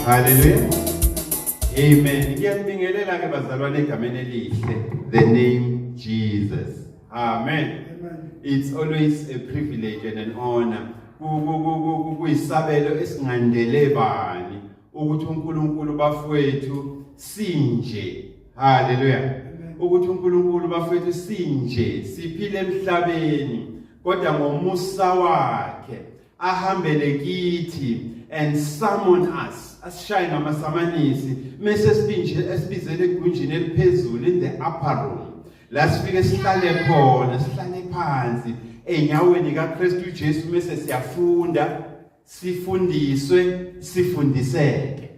Hallelujah. Amen. Ngiyanibingelela ke bazalwane egameni elihle, the name Jesus. Amen. Amen. It's always a privilege and an honor. Kuyisabelo esingandele bani ukuthi uNkulunkulu bafowethu sinje. Hallelujah. Ukuthi uNkulunkulu bafowethu sinje, siphile emhlabeni kodwa ngomusa wakhe ahambele kithi and summon us, asishaye ngamasamanisi mase sibinje esibizele egunjini eliphezulu, in the upper room, la sifike sihlale khona, sihlale phansi enyaweni kaKristu Jesu, mase siyafunda, sifundiswe, sifundiseke.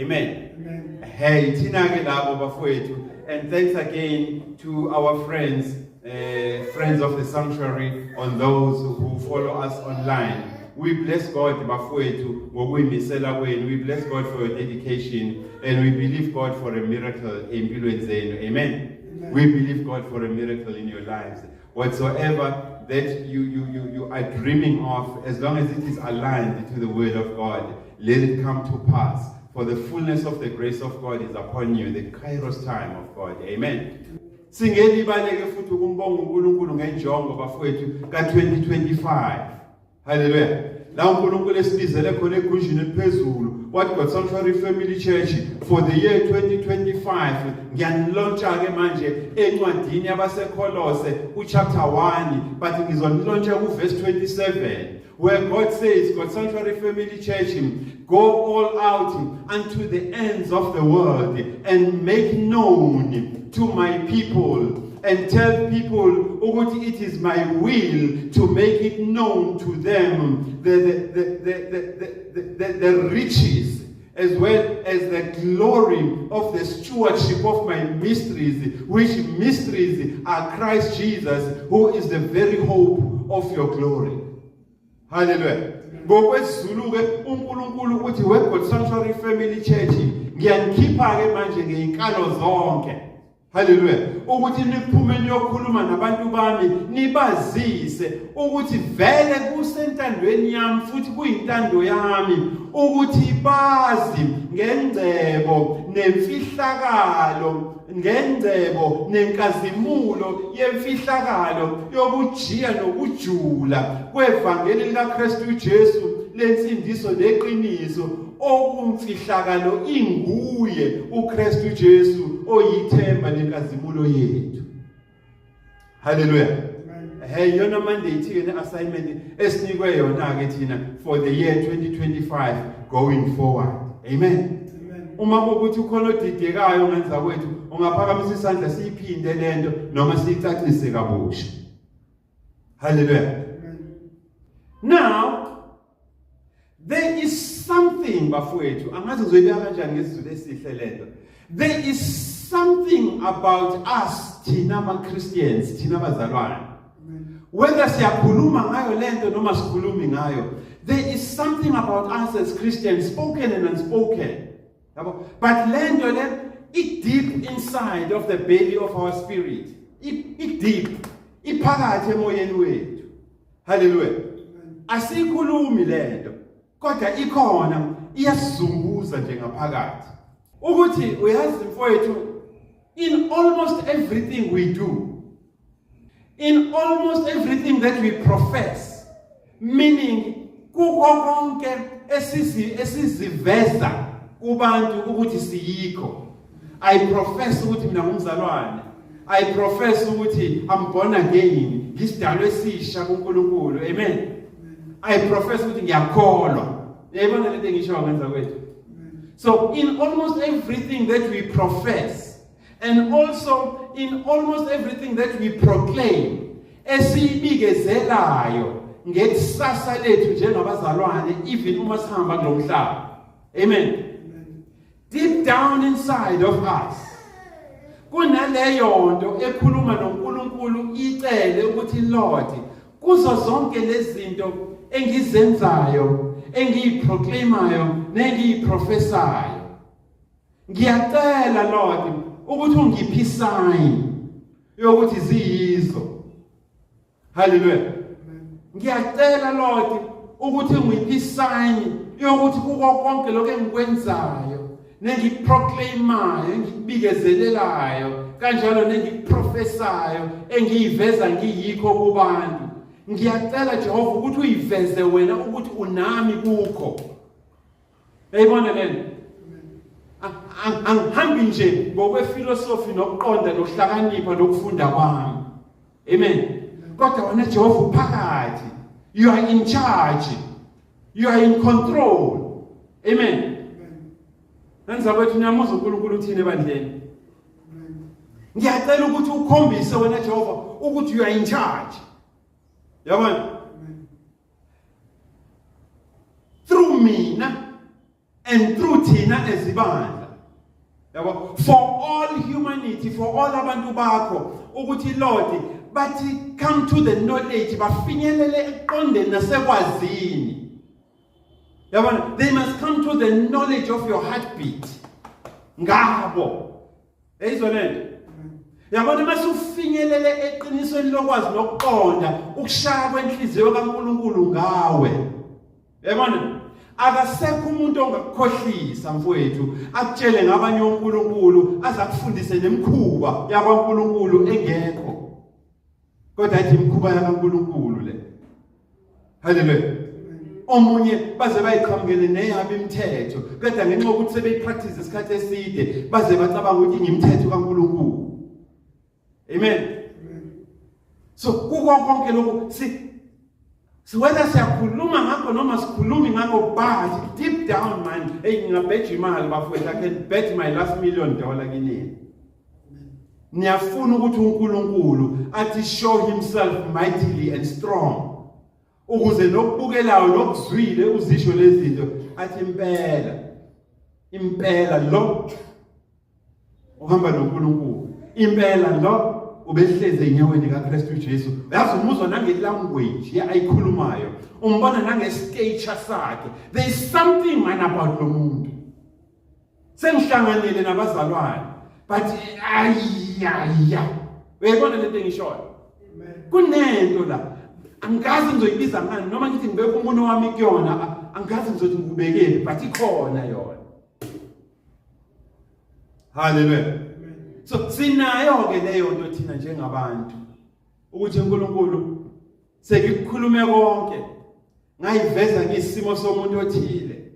Amen. Amen. Hey, thina ke labo bafowethu, and thanks again to our friends, friends of the sanctuary, on those who follow us online. We bless God bafowethu ngokuyimisela kwenu. We bless God for your dedication and we believe God for a miracle empilweni zenu. Amen. Amen. We believe God for a miracle in your lives. Whatsoever that you are dreaming of, as long as it is aligned to the word of God, let it come to pass. For the fullness of the grace of God is upon you, the kairos time of God. Amen. Singelibaleke futhi ukumbonga uNkulunkulu ngenjongo bafowethu ka2025. Hallelujah. La uNkulunkulu esibizele khona egunjini eliphezulu, what God Sanctuary Family Church for the year 2025. Ngiyanilauncha ke manje encwadini yabaseKolose uchapter 1, but ngizonilauncha ku verse 27, where God says, "God Sanctuary Family Church, go all out unto the ends of the world and make known to my people and tell people ukuthi it is my will to make it known to them the riches as well as the glory of the stewardship of my mysteries, which mysteries are Christ Jesus, who is the very hope of your glory." Hallelujah. NgokwesiZulu ke uNkulunkulu uthi, we God Sanctuary Family Church, ngiyanikhipha ke manje ngeinkalo zonke. Hallelujah. Ukuthi niphume niyokhuluma nabantu bami, nibazise ukuthi vele kusentandweni yami futhi kuyintando yami ukuthi bazi ngengcebo nemfihlakalo, ngengcebo nenkazimulo yemfihlakalo yokujiya nokujula kwevangeli likaKristu Jesu lensindiso neqiniso, okumfihlakalo inguye uKristu Jesu oyithemba lenkazimulo yethu. Hallelujah. Hey, yona mandate ke ne-assignment esinikwe yona ke thina for the year 2025 going forward. Amen. Amen. Uma kuwukuthi ukhona odidekayo ngenza kwethu, ungaphakamisa isandla siyiphinde lento noma siyicacise kabusha. Hallelujah. Amen. Now there is something bafowethu, angazi ngizoyibeka kanjani ngesiZulu esihle lento. There is something about us thina ama Christians, thina abazalwane. Amen. Whether siyakhuluma ngayo lento noma sikhulumi ngayo, there is something about us as Christians, spoken and unspoken. Yabo? But lento le i deep inside of the belly of our spirit. I deep, iphakathi emoyeni wethu. Hallelujah. Asikhulumi lento, kodwa ikhona, iyasizunguza nje ngaphakathi. Ukuthi uyazi mfowethu, in almost everything we do, in almost everything that we profess, meaning kuko konke esiziveza kubantu ukuthi siyikho. I profess ukuthi mina ngumzalwane. I profess ukuthi I'm born again, ngisidalwe esisha kuNkulunkulu. Amen. I profess ukuthi ngiyakholwa. Uyayibona lento engisho ngenza kwethu? So in almost everything that we profess and also in almost everything that we proclaim, esiyibikezelayo ngekusasa lethu njengabazalwane, even uma sihamba kulomhlaba. Amen. Deep down inside of us kunaleyo nto ekhuluma noNkulunkulu, icele ukuthi, "Lord, kuzo zonke lezi zinto engizenzayo, engiyiproclaimayo nengiyiprofesayo, ngiyacela Lord ukuthi ungiphe sign yokuthi ziyizo." Hallelujah. Ngiyacela Lord Ukuthi ngiphi isign yokuthi kuko konke lokho engikwenzayo nengikuproclaimayo, engikubikezelelayo, kanjalo nengikuprofesayo, engiyiveza ngiyikho kubantu. Ngiyacela Jehova ukuthi uyiveze wena ukuthi unami kukho. Uyayibona lento? Angihambi nje ngokwefilosofi nokuqonda nokuhlakanipha nokufunda kwami. Amen. Kodwa wena Jehova uphakathi. You are in charge. You are in control. Amen. Nanza kwethu niyamuzwa uNkulunkulu uthini ebandleni. Ngiyacela ukuthi ukhombise wena Jehova ukuthi you are in charge. Yabona? Through mina and through thina ezibandla. Yabo, for all humanity, for all abantu bakho ukuthi Lord bathi come to the knowledge, bafinyelele ekuqondeni nasekwazini. Yabona, they must come to the knowledge of your heartbeat ngabo. Eyizwa lento. Yabona, mase ufinyelele eqinisweni lokwazi nokuqonda ukushaya kwenhliziyo kaNkuluNkulu ngawe. Yabona, akasekho umuntu ongakukhohlisa mfowethu, akutshele ngabanye oNkulunkulu, aze akufundise nemikhuba yakwaNkulunkulu engekho. Kodwa athi imikhuba yakaNkulunkulu le. Haleluya. Omunye baze bayiqhamukele neyabo imithetho, kodwa ngenxa yokuthi sebeyipractice isikhathi eside baze bacabanga ukuthi ngimithetho kaNkulunkulu. Amen. So kuko konke lokhu si whether siyakhuluma ngakho noma sikhulumi ngakho, but deep down man, hey, ngingabheja imali bafowethu, I can bet my last million dollar kinini. Niyafuna ukuthi uNkulunkulu athi show himself mightily and strong, ukuze nokubukelayo nokuzwile uzisho lezi zinto athi impela impela lo uhamba noNkulunkulu, impela lo ubehleze enyaweni kaKristu Jesu. Yazi umuzwa nangelanguage ayikhulumayo, umbona nangestature sakhe. There is something man about lo muntu. Sengihlanganile nabazalwane, but ayaya, uyayibona lento engishoyo, kunento la angikaze ngizoyibiza ngani, noma ngithi ngibeke umuntu wami kuyona, angikaze ngizothi ngikubekele, but ikhona yona. Haleluya. So sinayo ke leyo nto thina njengabantu, ukuthi uNkulunkulu sengikukhulume konke, ngayiveza ngisimo somuntu othile,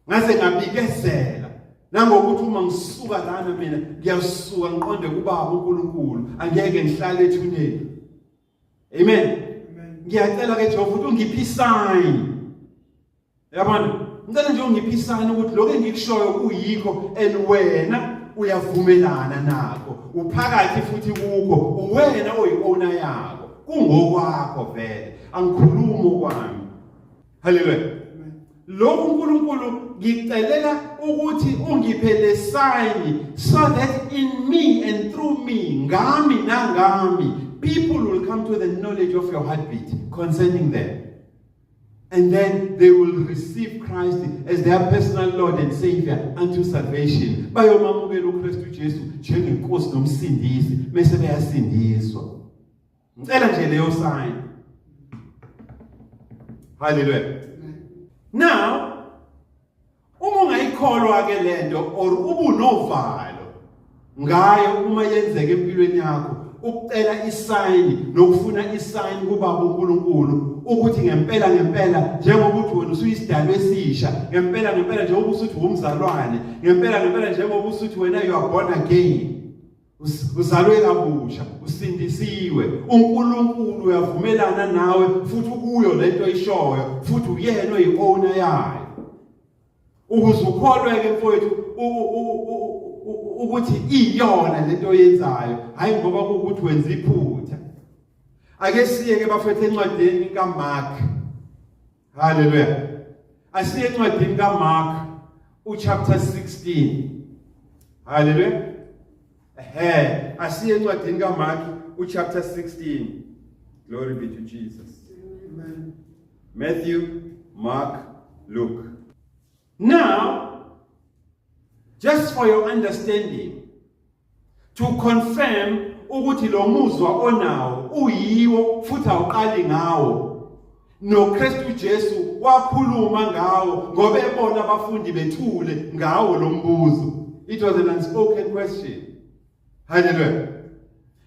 ngaze ngabikezela nangokuthi uma ngisuka lana mina ngiyasuka ngiqonde kubaba uNkulunkulu, angeke ngihlale ethuneni. Amen. Ngiyacela ke Jehova ukuthi ungiphe isign. Yabona, ngicela nje ungiphe isign ukuthi lokho engikushoyo kuyikho and wena uyavumelana nakho, uphakathi futhi kukho, uwena oyi-owner yako, kungokwakho vele, angikhulumi okwami. Haleluya. Lokhu uNkulunkulu ngicelela ukuthi ungiphe le sign so that in me and through me, ngami nangami, people will come to the knowledge of your heartbeat concerning them. And then they will receive Christ as their personal Lord and Savior unto salvation. Bayomamukela uKristu Jesu njengenkosi nomsindisi bese beyasindiswa. Ngicela nje leyo sign. Hallelujah. Now, uma ungayikholwa ke lento or ubunovalo ngayo uma yenzeka empilweni yakho, ukucela isign nokufuna isign kubaba uNkulunkulu ukuthi ngempela ngempela njengoba uthi wena usuyisidalwa esisha, ngempela ngempela njengoba usuthi umzalwane, ngempela ngempela njengoba usuthi wena you are born again, uzalwe kabusha, usindisiwe, uNkulunkulu uyavumelana nawe futhi ukuyo lento oyishoyo, futhi uyena oyi-owner yayo, ukuze ukholwe-ke mfowethu ukuthi iyona lento oyenzayo, hayi ngoba kuwukuthi wenza iphutha. Ake siye-ke bafowethu encwadini kaMark. Haleluya. Asiye encwadini kaMark uchapter 16. Haleluya. Ehe, asiye encwadini kaMark uchapter 16. Glory be to Jesus. Amen. Matthew, Mark, Luke. Now, just for your understanding, to confirm ukuthi lo muzwa onawo uyiwo futhi awuqali ngawo. NoKristu Jesu wakhuluma ngawo ngoba ebona abafundi bethule ngawo lo mbuzo. It was an unspoken question. Hallelujah.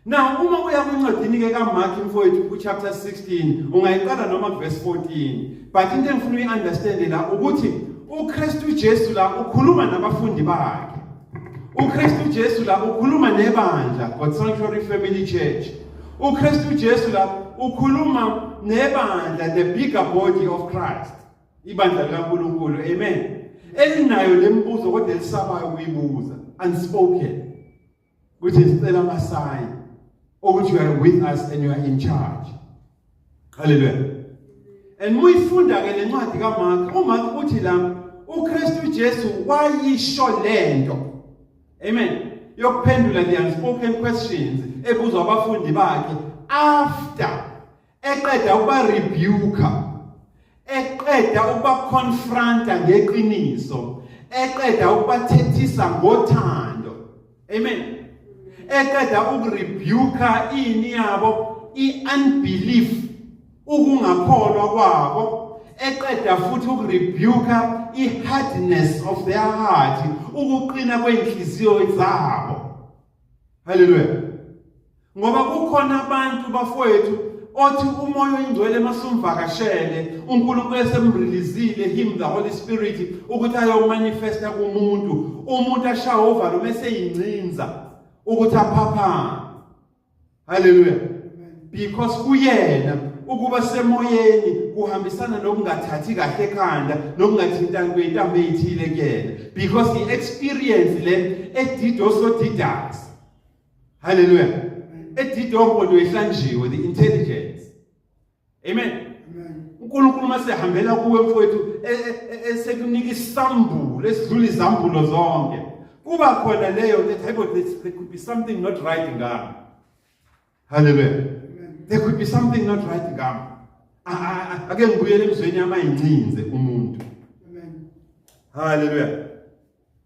Now uma uya kwincwadini ke kaMark, mfowethu, ku chapter 16, ungayiqala noma ku verse 14, but into engifuna uyi-understand la ukuthi uKristu Jesu la ukhuluma nabafundi bakhe. UKristu Jesu la ukhuluma nebandla, God Sanctuary Family Church. UKristu Jesu la ukhuluma nebandla, the bigger body of Christ, ibandla likaNkulunkulu, amen, elinayo lembuzo kodwa elisabayo ukuyibuza, unspoken, ukuthi sicela ama-sign ukuthi you are with us and you are in charge. Hallelujah. And muyifunda ke lencwadi kaMark, uMark uthi la uKristu Jesu wayisho lento, amen, yokuphendula the unspoken questions ebuzwa abafundi bakhe after eqeda ukuba rebuke, eqeda ukuba confronta ngeqiniso, eqeda ukubathethisa ngothando, amen, eqeda ukurebuka ini yabo, i-unbelief, ukungakholwa kwabo, eqeda futhi ukurebuka i-hardness of their heart, ukuqina kwenhliziyo zabo. Haleluya. Ngoba kukhona abantu, bafowethu, othi uMoya oyiNgcwele masumvakashele, uNkulunkulu esemreleasile him, the Holy Spirit, ukuthi ayomanifesta kumuntu, umuntu ashawe uvalo mase yincinza ukuthi aphaphame. Haleluya. Because kuyena ukuba semoyeni kuhambisana nokungathathi kahle ekhanda, nokungathintani kwentambo ezithile kuyena, because the experience le edidoso didas. Haleluya. Edidonko ehlanjiwe, the intelligence, amen. UNkulunkulu masehambela kuwe, mfowethu, esekunika isambulo esidlula izambulo zonke, kuba khona leyo nto ethi, hayibo, there could be something not right ngami. Haleluya. There could be something not right ngami. Ake ngibuyele emzweni amayincinze umuntu. Haleluya.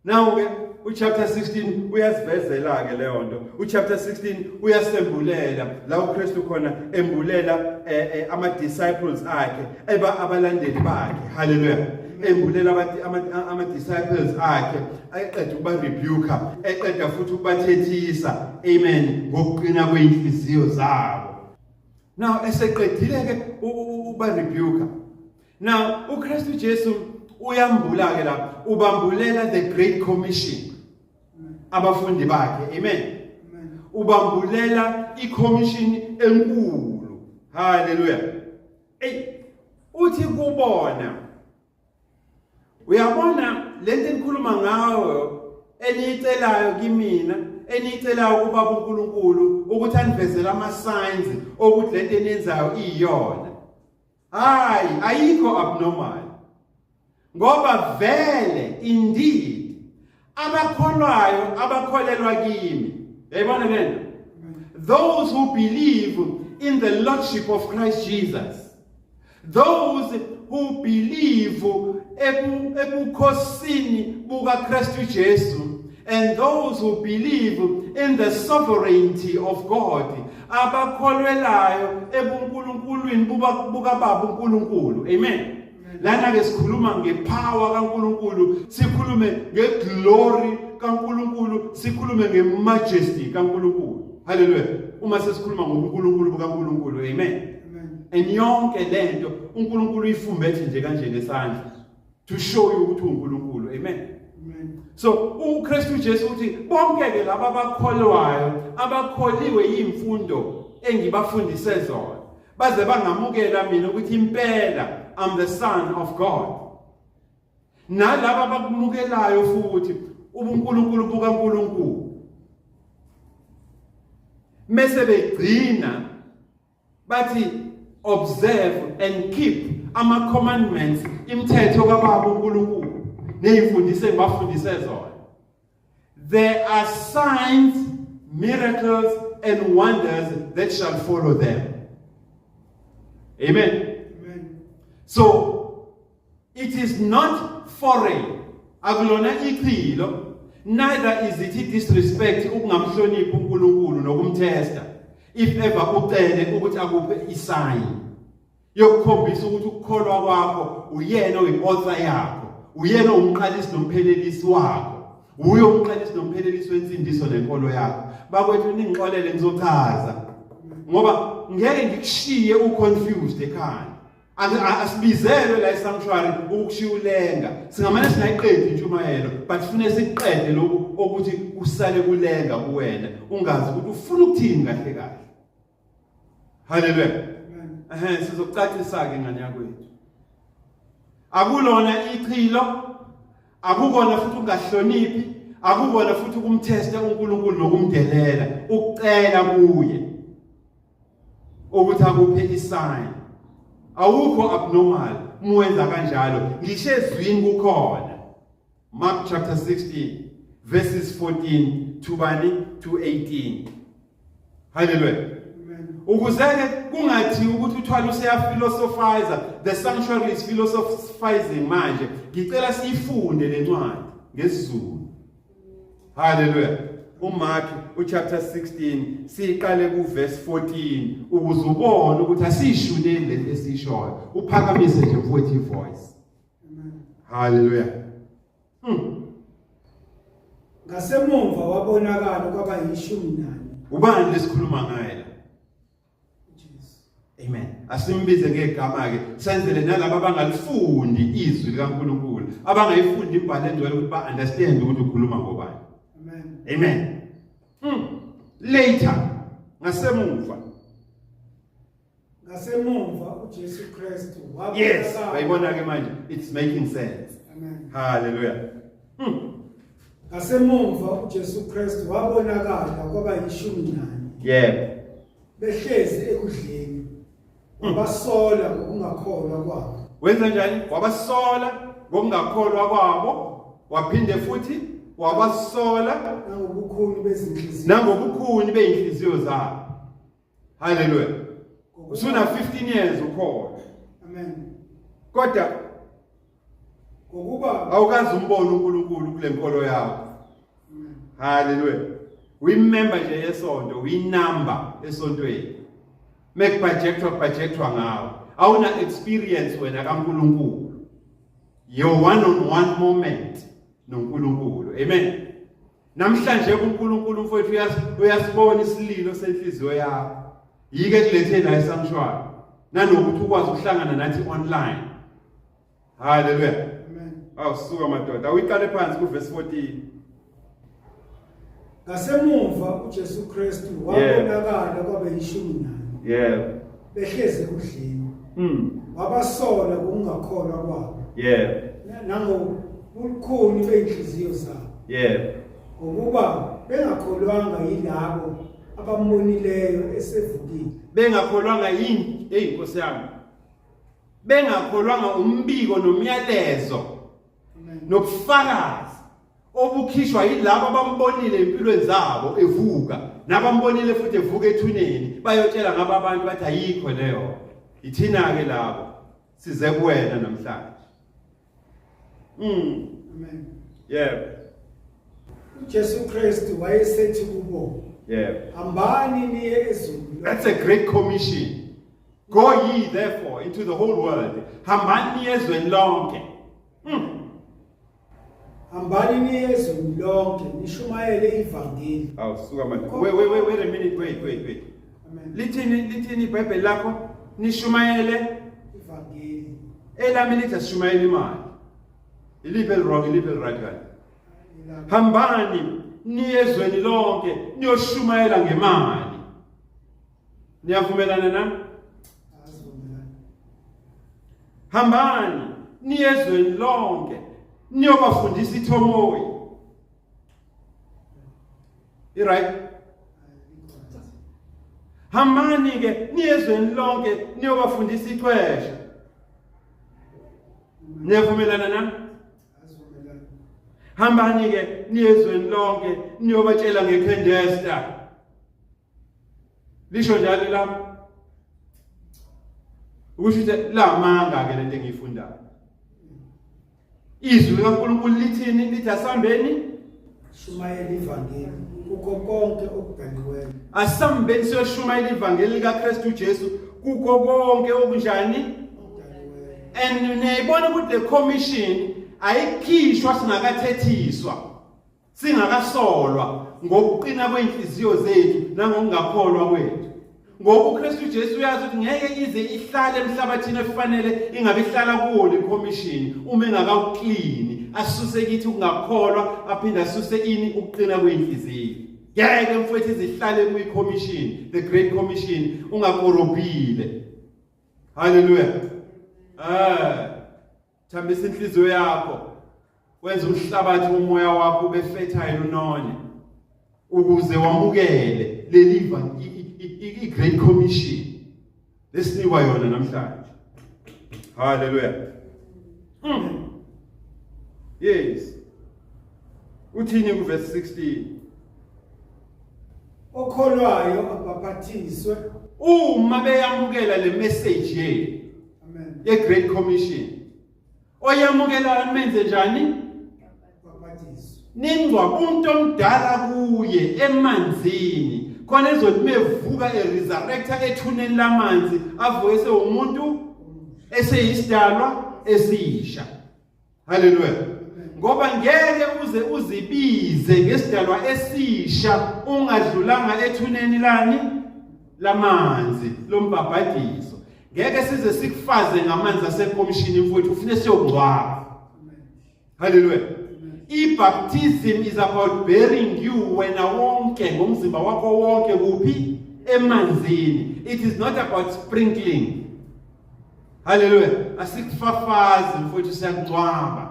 Now ke uchapter 16 uyasivezela ke leyo nto. Uchapter 16 uyasembulela la uKristu khona embulela ama disciples akhe, eba abalandeli bakhe. Haleluya. Embulela ama disciples akhe, ayeqeda ukuba rebuke, eqeda futhi ukubathethisa, amen, ngokuqina kweinhliziyo zabo. Now eseqedile ke ukuba rebuke, now uKristu Jesu uyambula ke la, ubambulela the Great Commission abafundi bakhe, amen. Ubambulela i-commission enkulu. Haleluya. Ey, uthi kubona, uyabona lento enikhuluma ngayo, eniyicelayo kimina, eniyicelayo kubaba uNkulunkulu ukuthi anivezele ama signs okuthi lento eniyenzayo iyona, hayi, ayikho abnormal, ngoba vele indeed abakholwayo, abakholelwa kimi, yayibona lento, those who believe in the lordship of Christ Jesus, those who believe ebukhosini bukaKristu Jesu, and those who believe in the sovereignty of God, abakholwelayo ebuNkulunkulwini bukaBaba uNkulunkulu, amen. Lana ke sikhuluma ngepower kaNkulunkulu, sikhulume ngeglory kaNkulunkulu, sikhulume ngemajesty kaNkulunkulu. Haleluya. Uma sesikhuluma ngobuNkulunkulu bukaNkulunkulu, amen, and yonke lento uNkulunkulu uyifumbethe nje kanje ngesandla to show you ukuthi uNkulunkulu, amen. So uKristu Jesu uthi bonke ke laba abakholwayo, abakholiwe imfundo engibafundise zona, baze bangamukela mina ukuthi impela I'm the Son of God, nalaba abakumukelayo futhi ubuNkulunkulu bukaNkulunkulu, mase begcina bathi observe and keep ama commandments, imithetho kaBaba uNkulunkulu nezimfundiso engibafundise zona, there are signs, miracles and wonders that shall follow them. Amen. Amen. So it is not foreign, akulona ichilo, neither is it disrespect ukungamhloniphi uNkulunkulu nokumtesta if ever ucele ukuthi akuphe isign. Yokukhombisa ukuthi ukukholwa kwakho uyena oyi-author yakho, uyena umqalisi nomphelelisi wakho, uye umqalisi nomphelelisi wensindiso nenkolo yakho. Bakwethu ningixolele ngizochaza ngoba ngeke ngikushiye uconfused ekhanda. Asibizelwe la esanctuary ukushiya ulenga, singamane singayiqedi intshumayelo, but fune siqede lokhu okuthi usale kulenga kuwena ungazi ukuthi ufuna ukuthini kahle kahle. Haleluya. Ehe, sizokucacisa ke ngane yakwethu. Akulona ichilo, akukona futhi ukungahloniphi, akukona futhi ukumthesta uNkulunkulu nokumdelela, ukucela kuye ukuthi akuphe isign. Awukho abnormal muwenza kanjalo, ngisho ezwini kukhona. Mark chapter 16 verses 14 to bani to 18. Hallelujah. Ukuze ke kungathi ukuthi uthwala useya philosophize, the sanctuary is philosophizing manje. Ngicela siyifunde lencwadi ngesiZulu. Hallelujah. uMark uchapter 16 siqale ku verse 14 ukuze ubone ukuthi asishuneli lento esishoyo. Uphakamise nje mfowethu ivoice. Hallelujah. Ngasemumva wabonakala kwaba yishumi nane. Ubani lesikhuluma ngaye la? uJesu. Amen. Asimbize ngegama ke senzele nalabo abangalifundi izwi likaNkulunkulu, abangayifundi imibhalo engcwele ukuthi ba understand ukuthi ukhuluma ngobani. Amen. Amen. Later ngasemuva Ngasemumva uJesu Kristu wabonakala. Yes, bayibona ke manje it's making sense. Amen. Hallelujah. Ngasemumva uJesu Kristu wabonakala kwaba yishumi nane. Yebo. Behlezi ekudleni. Wabasola ngokungakholwa kwabo. Wenza njani? Wabasola ngokungakholwa kwabo, waphinde futhi wabasola nangobukhuni bezinhliziyo. Nangobukhuni bezinhliziyo zabo. Hallelujah. Usuna 15 years ukhona. Amen. Kodwa ngokuba awukazi umbone uNkulunkulu kule nkolo yakho. Hallelujah. Uyimember nje yesonto, uyinumber esontweni. Mekubhajekthwa kubhajekthwa ngawe. Awuna experience wena kaNkulunkulu. Your one on one moment noNkulunkulu. Amen. Namhlanje uNkulunkulu mfowethu uyasibona isililo senhliziyo yakho. Yike kulethe la esanctuary. Nanokuthi ukwazi ukuhlangana nathi online. Hallelujah. Amen. Awu suka madoda, awuyiqale phansi ku verse 14. Ngasemuva uJesu Kristu wabonakala kwabe yishumi nane. Yebo. Behlezi ekudleni. Wabasola ngokungakholwa kwabo. Yebo. Nangobukhuni beyinhliziyo zabo. Yebo. Ngokuba bengakholwanga yilabo abambonileyo esevukile. Bengakholwanga yini? Hey Nkosi yami. Bengakholwanga umbiko nomyalezo nobufakazi obukhishwa yilabo abambonile empilweni zabo evuka nabambonile futhi evuka ethuneni bayotshela ngaba abantu bathi ayikho leyo ithina ke labo size kuwena namhlanje. Amen. Yebo. uJesu Kristu wayesethi kubo, Yebo. Hambani niye ezweni. That's a great commission. Go ye therefore into the whole world. Hambani niye ezweni lonke. Hambani niye ezweni lonke nishumayele ivangeli. Awu suka manje. Wait wait wait wait a minute wait wait wait. Amen. Lithini lithini iBhayibheli lakho? Nishumayele ivangeli. Elami lithi asishumayele imali. Iliphi eliwrong iliphi eliright kanti? Hambani niye ezweni lonke niyoshumayela ngemali. Niyavumelana nami? Hambani niye ezweni lonke niyobafundisa ithomoyi. I-right? Hambani ke niye ezweni lonke niyobafundisa ichwesha. Niyavumelana nami? Hambani ke niye ezweni lonke niyobatshela ngekhendesta. Lisho njalo lapho. Ukusho ukuthi la manga ke lento engiyifundayo. Izwi likaNkulunkulu lithini? Lithi asambeni shumayela ivangeli kukho konke okudaliweyo. Asambeni siyoshumayela ivangeli likaKristu Jesu Kukho konke okunjani? And niyayibona ukuthi le commission ayikhishwa singakathethiswa, singakasolwa ngokuqina kwenhliziyo zethu nangokungakholwa kwethu. Ngoba uKristu Jesu uyazi ukuthi ngeke ize ihlale emhlabathini efanele ingabe ihlala kuwo le commission uma engakawuklini, asuse kithi ukungakholwa, aphinde asuse ini? Ukuqina kwenhliziyo. Ngeke mfowethu izihlale kwi-commission, the great commission, ungakorobile. Haleluya. Thambisa inhliziyo yakho, wenze umhlabathi womoya wakho ube fertile, unone, ukuze wamukele leli i-great commission lesinikwa yona namhlanje. Haleluya. Yes. Uthini ku verse 16? Okholwayo abhapathiswe. Uma beyamukela le message yethu. Amen. Ye Great Commission. Oyamukela menze njani? Bhapathiswe. Ningcwaba umuntu omdala kuye emanzini. Khona ezothi mevuka eresurrecta ethuneni lamanzi, avuke sewumuntu eseyisidalwa esisha. Haleluya. Ngoba ngeke uze uzibize ngesidalwa esisha ungadlulanga ethuneni lani? Lamanzi lombhabhadiso. Ngeke size sikufaze ngamanzi asekomishini mfowethu, ufune siyokungcwaba. Haleluya. I-baptism is about burying you wena wonke ngomzimba wakho wonke kuphi? Emanzini. It is not about sprinkling. Haleluya. Asikufafazi mfowethu, siyakungcwaba.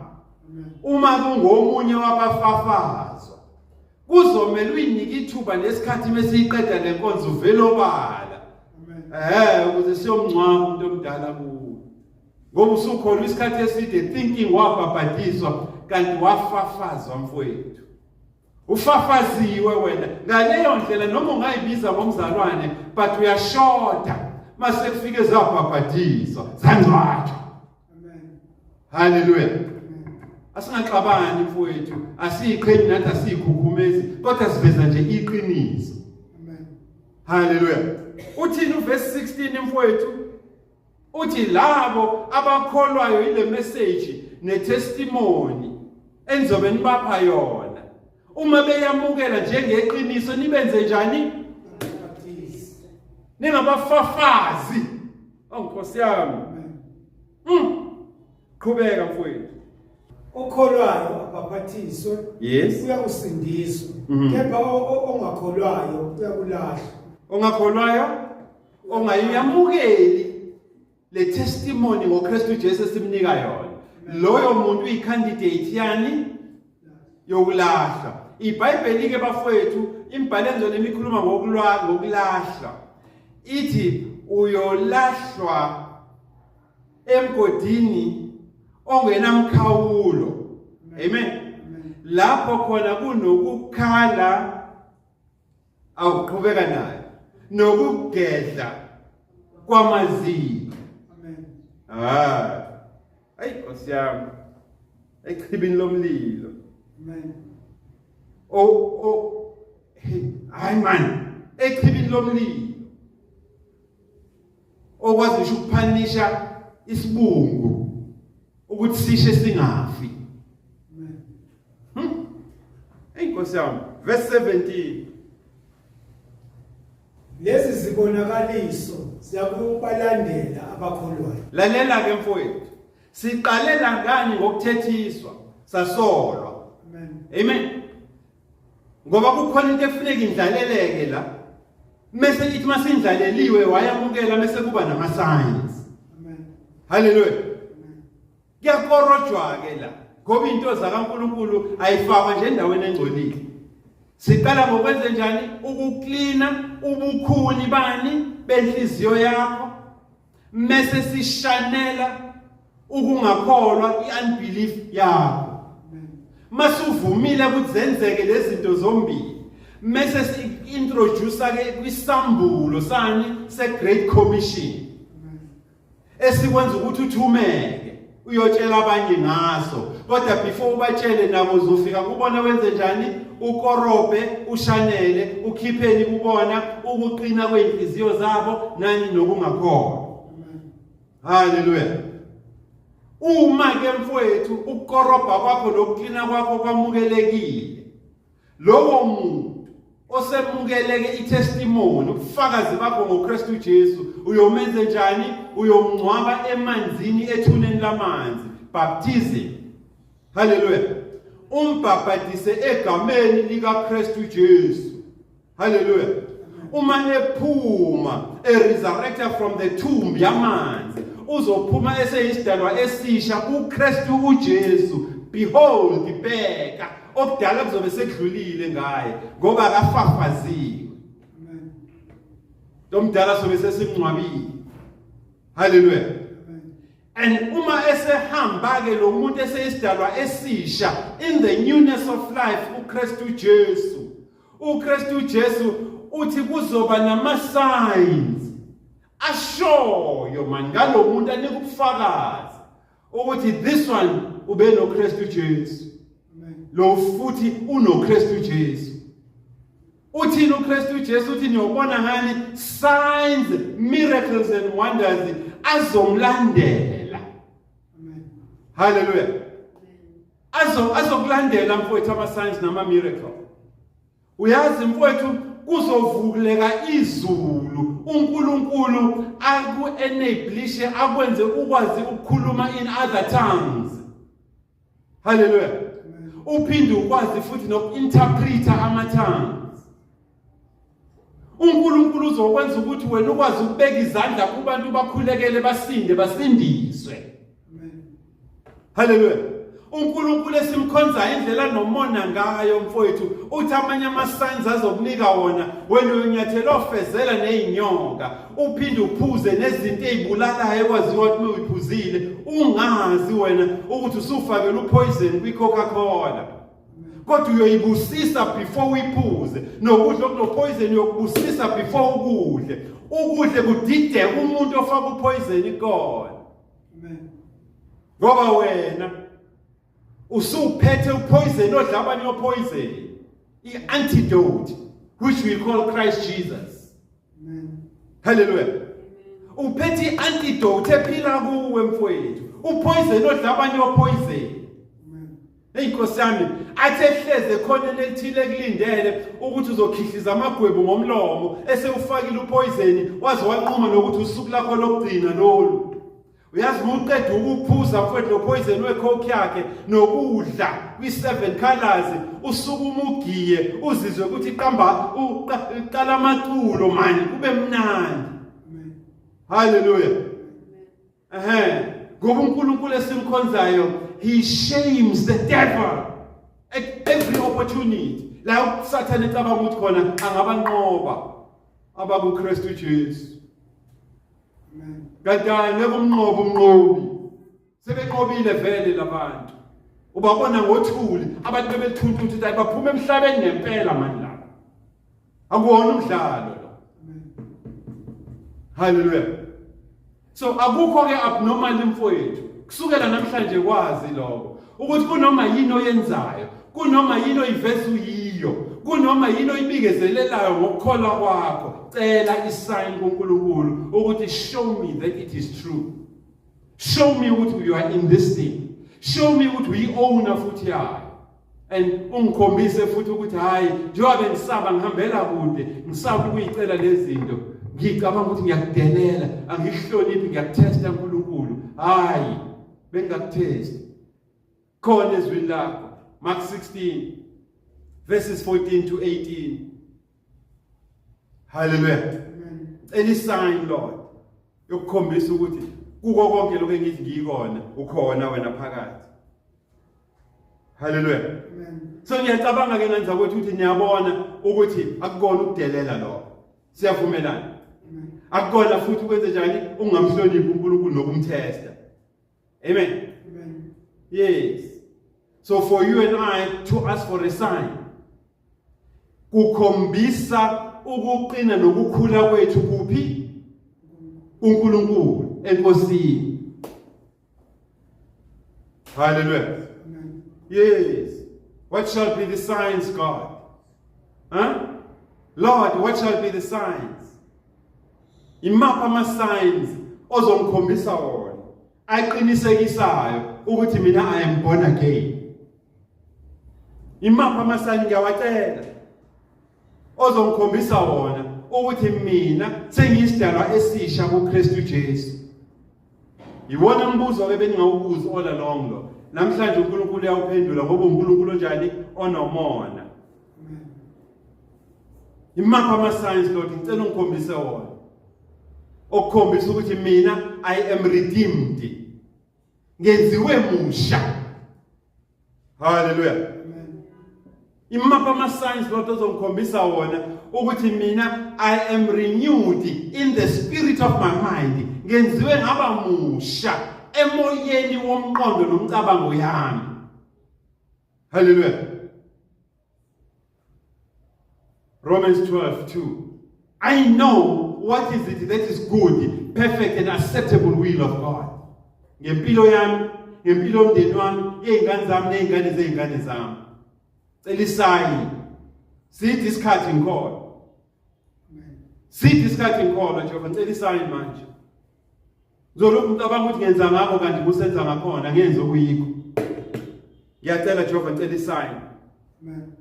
Uma kungomunye wabafafazwa, kuzomela uyinike ithuba nesikhathi mesiyiqeda lenkonzo uvele obala. Ukuze siyomngcwaba umuntu omdala kuwe. Ngoba usukholwa isikhathi eside thinking wabhabhadiswa kanti wafafazwa mfowethu. Ufafaziwe wena ngaleyo ndlela, noma ungayibiza ngomzalwane, but uyashoda mase kufike zabhabhadiswa zangcwatshwa. Amen. Haleluya. Asingaxabani mfowethu, asiyiqhenyi nathi, asiyikhukhumezi, kodwa siveza nje iqiniso. Amen. Haleluya. Uthini uverse 16 mfowethu? Uthi labo abakholwayo ile message netestimony enizobe nibapha yona, uma beyamukela njengeqiniso, nibenze njani? Ningabafafazi. Oh Nkosi yami. Qhubeka mfowethu. Okholwayo abhapathiswe Yes. uyakusindiswa, kepha ongakholwayo uyakulahlwa. Ongakholwayo, ongayamukeli le testimony ngoKristu Jesu esimnika yona, loyo muntu uyicandidate yani yokulahla. IBhayibheli ke bafowethu, imbhalo engcwele emikhuluma ngokulwa ngokulahla, ithi uyolahlwa emgodini ongenamkhawulo. Amen. Lapho khona kunokukhala, awuqhubeka nayo, nokugedla kwamazinyo. Amen. Ayi Nkosi yami, echibini lomlilo. Amen. Oh, hey, hayi man, echibini lomlilo okwazi ngisho ukuphanisha isibungu ukuthi sishe singafi. Amen. Hey Nkosi yami, verse 17. Lezi zibonakaliso ziyakubalandela abakholwayo. Lalela ke mfowethu, siqalela ngani ngokuthethiswa sasolwa? Amen. Amen. Ngoba kukhona into efuneka indlaleleke la, mase ithi masindlaleliwe wayamukela, mase kuba nama signs. Amen. Haleluya. Amen. Kuyakorojwa ke la, ngoba into zakaNkuluNkulu ayifakwa nje endaweni engcolile. Siqala ngokwenze njani? Ukuklina ubukhuni bani benhliziyo yakho, mase sishanela ukungakholwa, iunbelief yakho. Amen. Masuvumile ukuthi zenzeke lezi zinto zombili, mase si-introduce ke kwisambulo sani? Se-Great Commission. Amen. Esikwenza ukuthi uthumeke uyotshela abanye ngaso, kodwa before ubatshele nabo uzofika kubona wenze njani? Ukorobhe, ushanele, ukhipheni kubona ukuqina kwezinhliziyo zabo nani nokungakholwa. Haleluya. Uma ke mfowethu ukukorobha kwakho nokuklina kwakho kwamukelekile, lowo muntu osemukeleke itestimony, ubufakazi bakho ngoKristu Jesu, uyomenze njani? Uyomngcwaba emanzini ethuneni lamanzi, baptism. Haleluya. Umbhabhadise egameni likaKristu Jesu. Haleluya. Uma ephuma eresurrected from the tomb yamanzi, uzophuma eseyisidalwa esisha kuKristu uJesu. Behold, bheka, okudala kuzobe sekudlulile ngaye ngoba akafafaziwe. Lomdala sobe sesimngcwabile. Haleluya. And uma esehamba ke lo muntu eseyisidalwa esisha in the newness of life uKristu Jesu. UKristu Jesu uthi kuzoba nama signs ashoyo man ngalo muntu anika ubufakazi ukuthi this one ube noKristu Jesu. Lo futhi unoKristu Jesu. Uthini uKristu Jesu? Uthi niyobona ngani signs, miracles and wonders azomlandela. Amen. Hallelujah. Azokulandela mfowethu ama signs nama miracle. Uyazi mfowethu kuzovuleka izulu, uNkulunkulu aku-enablishe, akwenze ukwazi ukukhuluma in other tongues. Hallelujah. Uphinde ukwazi futhi noku-interpreta ama-tongues. uNkulunkulu uzokwenza ukuthi wena ukwazi ukubeka izandla kubantu bakhulekele, basinde, basindiswe. Hallelujah. uNkulunkulu esimkhonza indlela nomona ngayo mfowethu, uthi amanye ama-signs azokunika wona, wena uyonyathela ofezela nezinyoka, uphinde uphuze nezinto ezibulalayo ekwaziwa ukuthi uyiphuzile ungazi wena ukuthi usufakele upoison kwi-Coca-Cola, kodwa uyoyibusisa before uyiphuze. Nokudla okunopoison uyokubusisa before ukudle, ukudle kudideke umuntu ofaka upoison kona. Amen. Ngoba wena usuphethe upoison odla abanye opoison, i-antidote which we call Christ Jesus. Amen. Hallelujah. Uphethe i-antidote ephila kuwe mfowethu, upoison odla abanye opoison. Amen. Hey Nkosi yami, athi ehleze khona elithile kulindele ukuthi uzokhihliza amagwebu ngomlomo esewufakile upoison, waze wanquma nokuthi usuku lakho lokugcina lolu. Uyazi uma uqeda ukuphuza mfowethu lo poison wecoke yakhe nokudla kwi-7 colors, usukuma ugiye uzizwe ukuthi qamba uqala amaculo mani kube mnandi. Amen. Hallelujah. Ehhe, ngoba uNkulunkulu esimkhonzayo, he shames the devil at every opportunity. La uSathane ecabanga ukuthi khona angabanqoba abakuKristu Jesu. Amen. Kanti ngeke umnqobe umnqobi. Sebenqobile vele labantu. Ubabona ngothuli abantu bebethunta ukuthi hayi baphuma emhlabeni ngempela manje laba. Akuwona umdlalo lo. Amen. Hallelujah. So akukho ke abnormal mfowethu. Kusukela namhlanje kwazi lokho ukuthi kunoma yini oyenzayo, kunoma yini oyiveza uyiyo, kunoma yini oyibikezelelayo ngokukholwa kwakho, cela isign kuNkulunkulu ukuthi show me that it is true. Show me ukuthi you are in this thing. Show me ukuthi uyi owner futhi yayo. And ungikhombise futhi ukuthi hayi njengoba bengisaba ngihambela kude, ngisaba ukuyicela lezi zinto, ngicabanga ukuthi ngiyakudelela, angikuhloniphi, ngiyakutesta uNkulunkulu. Hayi, bengingakutesti. Khona ezwini lakho, Mark 16 verses 14 to 18. Hallelujah. Amen. Cela isign Lord yokukhombisa ukuthi kuko konke lokho engithi ngiyikona ukhona wena phakathi. Hallelujah. Amen. So ngiyacabanga ke ngenza ukuthi niyabona ukuthi akukona ukudelela lokho. Siyavumelana. Amen. Akukona futhi ukwenze njani ungamhloniphi uNkulunkulu nokumtesta. Amen. Amen. Yes. So for you and I to ask for a sign kukhombisa ukuqina nokukhula kwethu kuphi? uNkulunkulu eNkosini. Hallelujah. Amen. Yes. What shall be the signs, God? Huh? Lord, what shall be the signs? Imaphi ama signs ozongikhombisa wona aqinisekisayo ukuthi mina I am born again? Imaphi ama signs ngiyawacela ozongikhombisa wona ukuthi mina sengiyisidalwa esisha kuKristu Jesu? Iwona mbuzo ke beningawubuza all along lo. Namhlanje uNkulunkulu uyawuphendula ngoba uNkulunkulu onjani onomona. Imaphi ama signs Lord ngicela ungikhombise wona. Okukhombisa ukuthi mina I am redeemed. Ngenziwe musha. Hallelujah. Imaphi ama signs Lord ozongikhombisa wona ukuthi mina I am renewed in the spirit of my mind. Ngenziwe ngaba musha emoyeni womqondo nomcabango yami. Hallelujah. Romans 12:2. I know what is it that is good, perfect and acceptable will of God. Ngempilo yami, ngempilo yomndeni wami, yezingane zami nezingane zezingane zami. Cela isayini. Sithi isikhathi ngikhona. Sithi isikhathi ngikhona Jehova, ngicela isayini manje. Ngizolokhu ngicabanga ukuthi ngenza ngakho kanti kusenza ngakhona ngenze okuyikho. Ngiyacela Jehova ngicela isayini. Amen.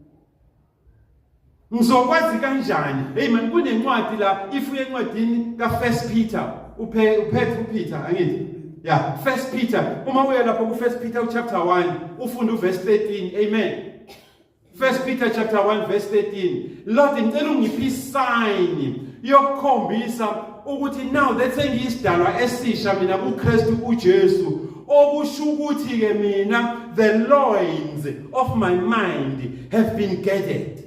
Ngizokwazi kanjani? Hey man kunencwadi la ifuye encwadini ka First Peter. Uphe uphethe uPeter angithi. Yeah, First Peter. Uma uya lapho ku First Peter chapter 1 ufunda uverse 13. Amen. First Peter chapter 1 verse 13. Lord ngicela ungiphe sign yokukhombisa ukuthi now that sengiyisidalwa esisha mina kuKristu uJesu okusho ukuthi ke mina the loins of my mind have been gathered.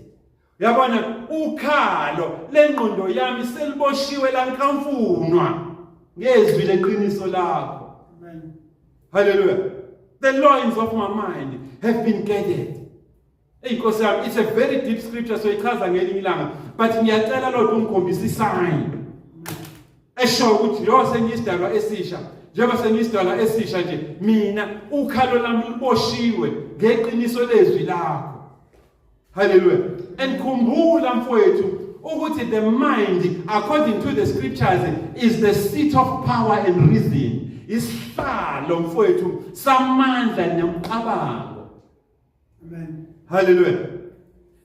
Yabona ukhalo lengqondo yami seliboshiwe lankamfunwa ngezwi leqiniso lakho. Amen. Hallelujah. The loins of my mind have been gathered. Hey Nkosi yami, it's a very deep scripture so ichaza ngelinye ilanga. But ngiyacela Lord ungikhombise isign. Esho ukuthi yo sengiyisidalwa esisha. Njengoba sengiyisidalwa esisha nje mina ukhalo lami liboshiwe ngeqiniso lezwi lakho. Hallelujah. And khumbula mfowethu ukuthi the mind according to the scriptures is the seat of power and reason. Isihlalo mfowethu samandla nomcabango. Amen. Hallelujah.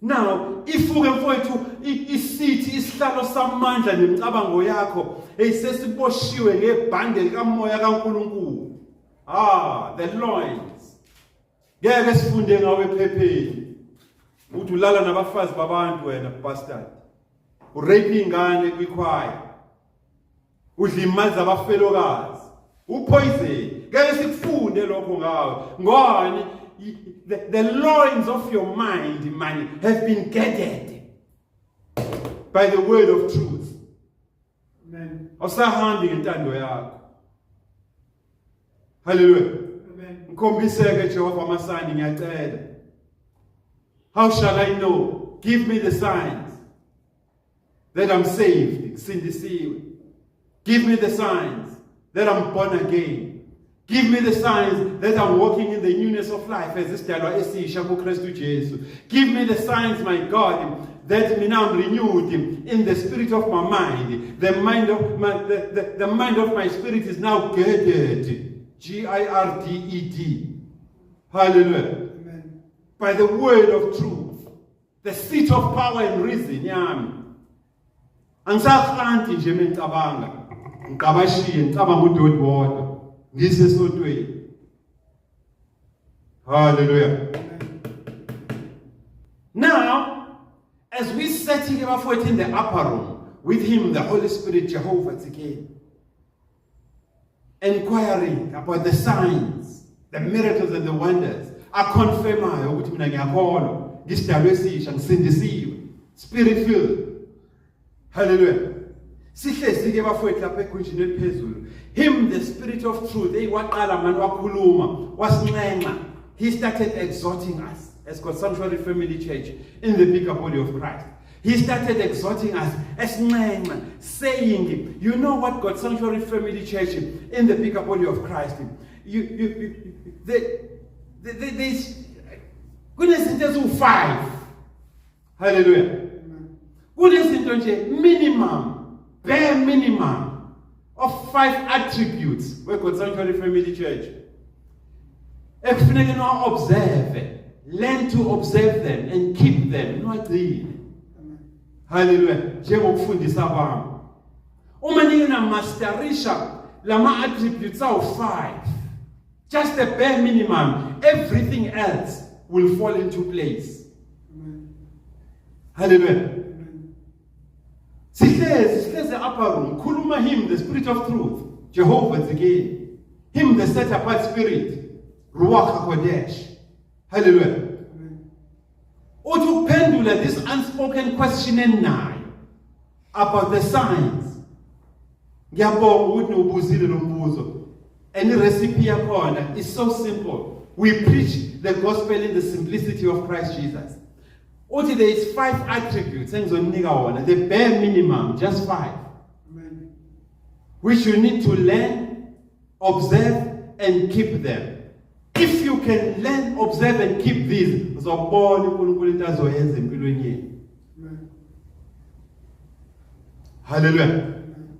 Now ifuke mfowethu isithi isihlalo samandla nemicabango yakho eyisesiboshiwe ngebhande likamoya kaNkuluNkulu. Ah, the loins. Ngeke sifunde ngawe ephepheni. Uthi ulala nabafazi babantu wena bastard. Urape ingane kwikhwaya. Udla imali zabafelokazi. Upoison. Ngeke sikufunde lokho ngawe. Ngani the loins of your mind man have been gathered by the word of truth. Amen. Awusahambi ngentando yakho. Hallelujah. Amen. Ngikhombiseke Jehova amasayini ngiyacela. How shall I know? Give me the signs that I'm saved. Ngisindisiwe. Give me the signs that I'm born again. Give me the signs that I'm walking in the newness of life as isidalwa esisha kuKristu Jesu. Give me the signs, my God, that me now I'm renewed in the spirit of my mind. The mind of my the mind of my spirit is now girded. G I R D E D. Hallelujah. Amen. By the word of truth. The seat of power and reason yami. Angisahlanti nje mengicabanga. Ngiqabashiye ngicabanga udoti wodwa. Ngisesontweni. Hallelujah. Now, as we sitting bafowethu in the upper room with him, the Holy Spirit, Jehovah again, inquiring about the signs, the miracles and the wonders, aconfirmayo ukuthi mina ngiyakholwa, ngisidalwe esisha, ngisindisiwe, spirit filled. Hallelujah. Sihlezi ke bafowethu lapha egunjini eliphezulu. Him the spirit of truth, hey waqala manje wakhuluma, wasinxenxa. He started exhorting us as God Sanctuary Family Church in the bigger body of Christ. He started exhorting us esinxenxa saying, you know what God Sanctuary Family Church in the bigger body of Christ, you, you, you the, the, the, this Kunezinto eziwu5. Hallelujah. Kunezinto nje minimum, bare minimum of 5 attributes we God Sanctuary Family Church. Ekufuneke niwa observe, learn to observe them and keep them, niwagcine. Hallelujah. Njengokufundisa kwami. Uma nike namasterisha lama attributes awu5, just the bare minimum, everything else will fall into place. Hallelujah. Sihlezi upper room, khuluma him, the Spirit of truth, Jehovah Zikeni, him, the set apart spirit, Ruach HaKodesh. Hallelujah. Uthi ukuphendula this unspoken question enayo about the signs. Ngiyabonga ukuthi niwubuzile lo mbuzo. And the recipe yakhona is so simple. We preach the gospel in the simplicity of Christ Jesus. Uthi there is 5 attributes engizonika wona, the bare minimum, just 5. Amen. Which you need to learn, observe and keep them. If you can learn, observe and keep these, uzobona uNkulunkulu into azoyenza empilweni yenu. Amen. Hallelujah.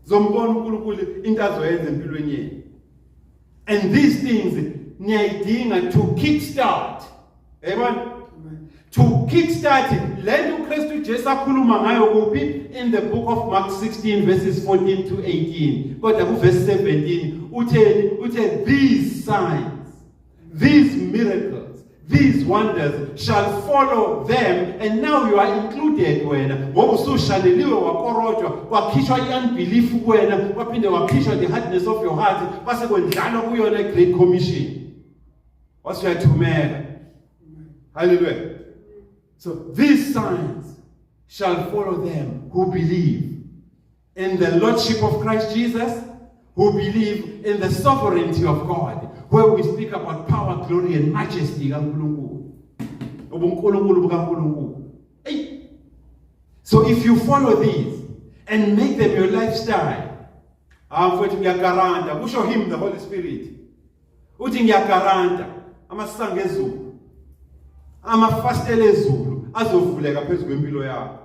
Zombona uNkulunkulu into azoyenza empilweni yenu. And these things niyayidinga to kickstart. Yabona? Amen. To kickstart lento uKristu Jesu akhuluma ngayo kuphi? In the book of Mark 16 verses 14 to 18. Kodwa ku verse 17 utheni? Uthe these signs, these miracles, these wonders shall follow them, and now you are included wena, ngoba usushaleliwe wakorojwa, kwakhishwa i-unbelief kuwena, kwaphinde wakhishwa the hardness of your heart, kwase kwendlalwa kuyona i-Great Commission, wase uyathumela. Hallelujah. So these signs shall follow them who believe in the Lordship of Christ Jesus, who believe in the sovereignty of God, where we speak about power, glory and majesty kaNkulunkulu, ubuNkulunkulu bukaNkulunkulu. Hey. So if you follow these and make them your lifestyle, mfowethu, ngiyagaranta, kusho him, the Holy Spirit, uthi ngiyagaranta amasango ezulu, amafastela ezulu azovuleka phezu kwempilo yakho.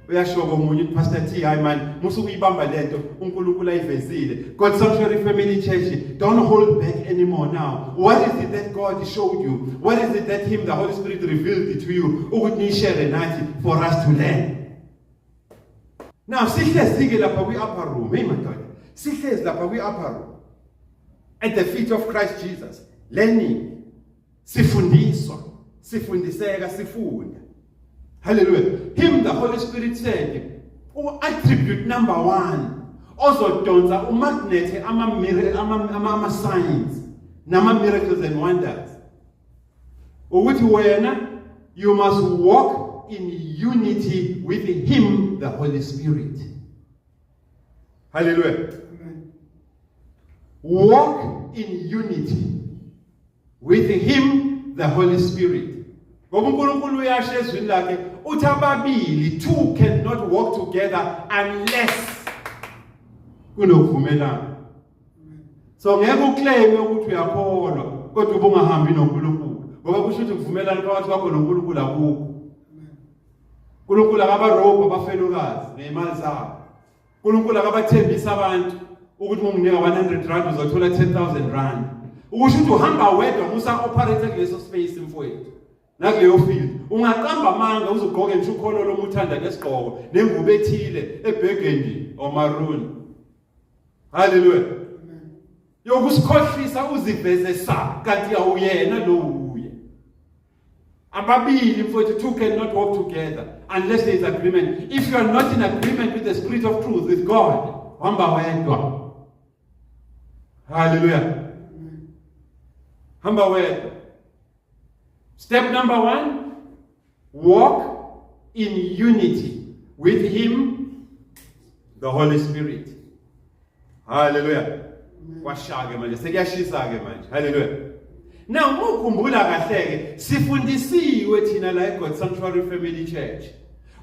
Uyasho komunye, Pastor T, hayi man, musu kuyibamba lento uNkulunkulu ayivezile. God Sanctuary Family Church, don't hold back anymore. Now, what is it that God showed you? What is it that him, the Holy Spirit, revealed to you ukuthi nishare nathi for us to learn? Now sihlezi ke lapha kwi upper room. Hey madoda, sihlezi lapha kwi upper room at the feet of Christ Jesus, learning, sifundiswa, sifundiseka, sifunda. Hallelujah. Him, the Holy Spirit, said attribute number 1 ozodonsa umagnet ama signs nama miracles and wonders, ukuthi wena you must walk in unity with him, the Holy Spirit. Hallelujah. Amen. Walk in unity with him, the Holy Spirit. Ngoba uNkulunkulu uyasho ezwini lakhe, uthi ababili, two cannot walk together unless kunokuvumelana. So ngeke uclaim ukuthi uyakholwa kodwa ubungahambi noNkulunkulu, ngoba kusho ukuthi ukuvumelana phakathi kwakho noNkulunkulu akukho. uNkulunkulu akabarobhi abafelokazi ngezimali zabo. uNkulunkulu akabathembisa abantu ukuthi uma unginika 100 rand uzothola 10,000 rand. Ukusho ukuthi uhamba wedwa, musa operate kuleso space, mfowethu, nakuleyo field. Ungaqamba amanga, uzugqoke nje ukholo lomuthanda nesigqoko nengubo ethile eburgundy or maroon. Hallelujah. Yokusikhohlisa, uziveze sa kanti awuyena lo uye. Ababili, mfowethu, two cannot walk together unless there is agreement. If you are not in agreement with the Spirit of truth, with God, hamba wedwa. Hallelujah. Hamba wedwa. Step number 1, walk in unity with him, the Holy Spirit. Hallelujah. Kwashake manje, sekuyashisa ke manje. Hallelujah. Now ukhumbula kahle ke, sifundisiwe thina la eGod Sanctuary Family Church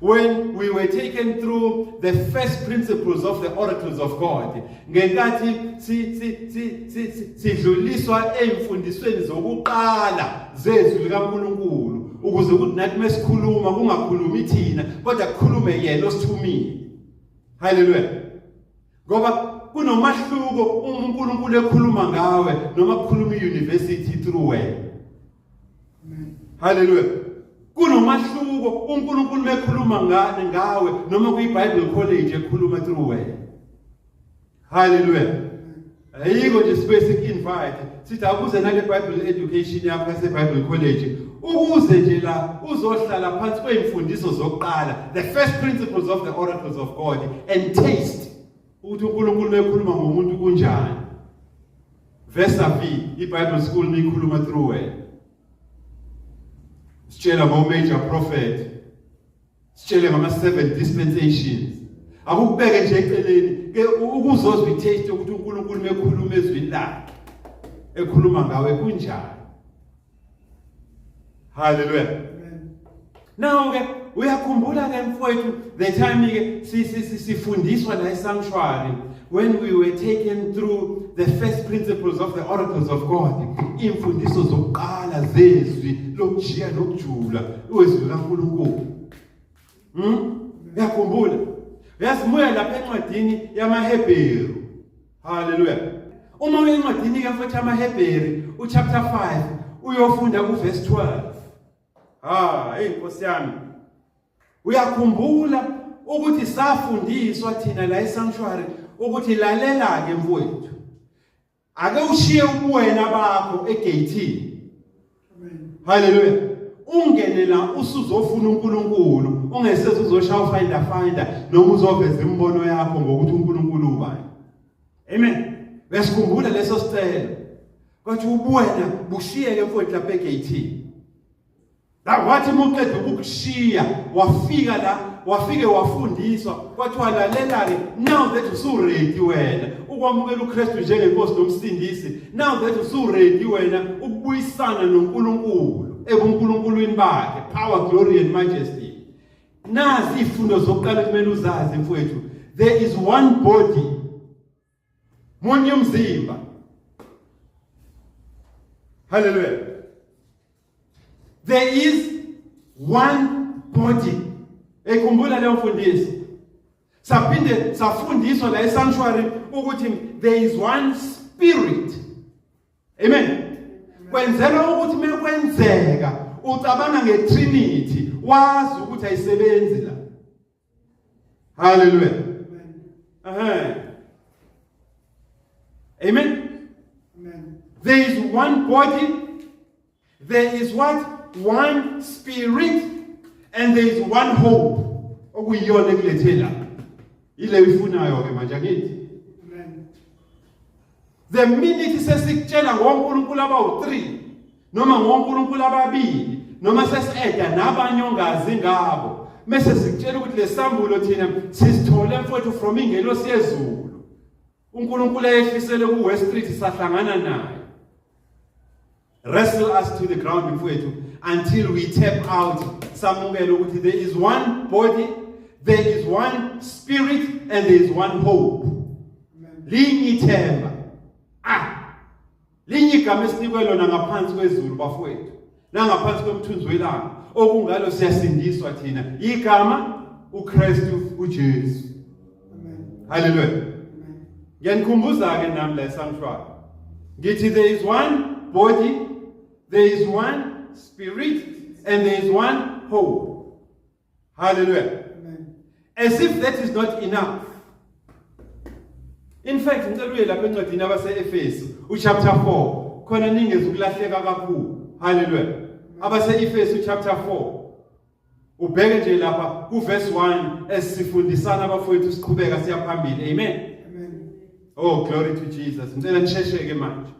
When we were taken through the first principles of the oracles of God, ngenkathi sidluliswa ezimfundisweni zokuqala zezwi likaNkulunkulu ukuze ukuthi nathi mesikhuluma kungakhulumi thina kodwa kukhulume yena osithumile. Haleluya. Ngoba kunomahluko uma uNkulunkulu ekhuluma ngawe noma kukhuluma iuniversity through wena. Haleluya. Kunomahluko uNkulunkulu mekhuluma ngani ngawe noma kuyiBible College ekhuluma through wena. Haleluya. Ayikho nje sibe sik-invite sithi akuze nale Bible education yakho yase Bible College ukuze nje la uzohlala phansi kweyimfundiso zokuqala, the first principles of the oracles of God, and taste ukuthi uNkulunkulu mekhuluma ngomuntu kunjani vis-a-vis iBible school mikhuluma through wena. Sitshela ngo major prophet, sitshele ngama seven dispensations, akukubeke nje eceleni ke ukuzozwa itaste yokuthi uNkulunkulu mekhuluma ezwini lakhe ekhuluma ngawe kunjani. Haleluya. Now ke uyakhumbula ke mfowethu the time ke sifundiswa la esanctuary, when we were taken through the first principles of the oracles of God, imfundiso zokuqala zezwi lokujiya nokujula wezwi likaNkulunkulu. Uyakhumbula? Uyasimuya lapha encwadini yamaHebheru. Haleluya. Uma uya encwadini kaMfowethu yamaHebheru uchapter 5 uyofunda kuverse 12. Ah, hey Nkosi yami. Uyakhumbula ukuthi safundiswa thina la esanctuary ukuthi lalela ke mfowethu. Ake ushiye ubuwena bakho egate. Haleluya. Ungene la usuzofuna uNkulunkulu, ungeseze uzoshaya ufinder finder noma uzoveza imibono yakho ngokuthi uNkulunkulu ubani. Amen. Besikhumbula leso sicelo. Kwathi ubuwena bushiyeke mfowethu lapha egate. La wathi muqeda ukukushiya wafika la, wafike wafundiswa, kwathiwa lalela-ke, now that usuready wena ukwamukela uKristu njengenkosi nomsindisi, now that usuready wena ukubuyisana noNkulunkulu ebuNkulunkulwini bakhe, power, glory and majesty, nazi izifundo zokuqala kumele uzazi mfowethu. There is one body, munye umzimba. Hallelujah. There is one body. Ekhumbula leyo mfundiso. Saphinde safundiswa la esanctuary ukuthi there is one spirit. Amen. Kwenzela ukuthi mekwenzeka ucabanga ngeTrinity wazi ukuthi ayisebenzi la. Hallelujah. Amen. Amen. There is one body, there is what? One spirit, and there is one hope. Okuyiyona ekulethe la. Ile uyifunayo ke manje angithi. Amen. The minute sesikutshela ngoNkulunkulu abawu3 noma ngoNkulunkulu ababili noma sesi-eda nabanye ongazi ngabo, mase sikutshela ukuthi lesambulo thina sisithole mfowethu from ingelosi yezulu, uNkulunkulu ayehlisele ku West Street sahlangana naye, wrestle us to the ground mfowethu until we tap out, samukele ukuthi there is one body, there is one spirit and there is one hope. Linye ithemba, linye igama esinikwe lona ngaphansi kwezulu bafowethu nangaphansi kwemthunzi welanga, okungalo siyasindiswa thina, igama uKristu uJesu. Amen. Haleluya. Amen. Ngiyanikhumbuza ke nami la esanctuary, ngithi there is one body, there is one spirit and there is one hope. Hallelujah. Amen. As if that is not enough. In fact, ngicela uye lapha encwadini abase-Efesu uchapter 4 khona ningeze ukulahleka kakhulu. Hallelujah. Abase-Efesu chapter 4, ubheke nje lapha kuverse 1 esifundisana abafowethu siqhubeka siyaphambili. Amen. Amen. Oh, glory to Jesus. Ngicela nishesheke manje.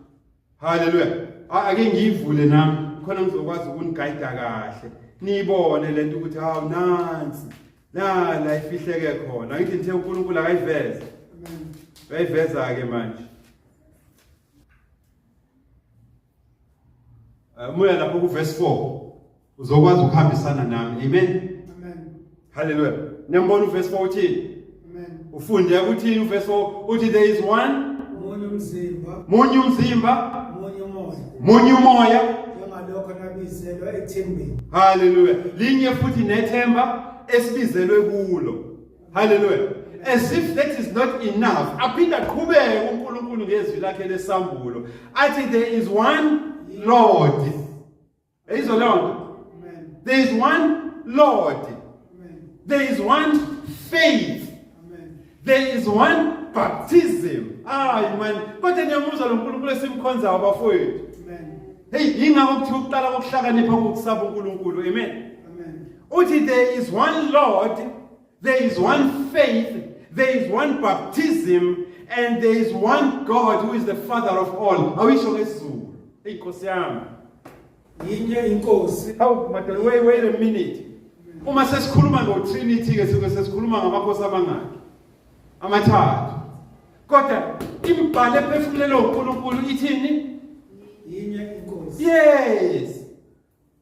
Hallelujah. Ake ngiyivule nami khona ngizokwazi ukuniguide kahle, niyibone lento ukuthi hawu, nansi la la ifihleke khona. Ngithi nithe uNkulunkulu akayiveze. Amen. Uyayiveza ke manje. Muya lapho ku verse 4 uzokwazi ukuhambisana nami. Amen. Amen. Hallelujah. Niyambona uverse 4 uthini? Amen. Ufunde uthini uverse 4? Uthi there is one Munye umzimba, munye umzimba, munye umoya. munye umoya. Njengalokho nabizelwa ethembeni. Hallelujah. Linye futhi nethemba esibizelwe kulo. Hallelujah. As if that is not enough, aphinda aqhubeke uNkulunkulu ngezwi lakhe lesambulo. Athi there is one Lord. Eyizwa leyo nto? Amen. There is one Lord. Amen. There is one faith. Amen. There is one baptism. Hayi man, kodwa niyamuzwa lo nkulunkulu esimkhonzayo bafowethu. Amen. Hey, yingakho kuthiwa ukuqala kokuhlakanipha kukusaba uNkulunkulu. Amen. Amen. Uthi there is one Lord, there is one faith, there is one baptism, and there is one God who is the Father of all. Awisho ngesiZulu. Hey Nkosi yami. Yinye inkosi. Hawu madoda, wait a minute. Uma sesikhuluma ngo-Trinity ke suke sesikhuluma ngamakhosi amangaki? Amathathu. Kodwa imibhalo ephefumulelwe uNkulunkulu ithini? Yinye inkosi. Yes.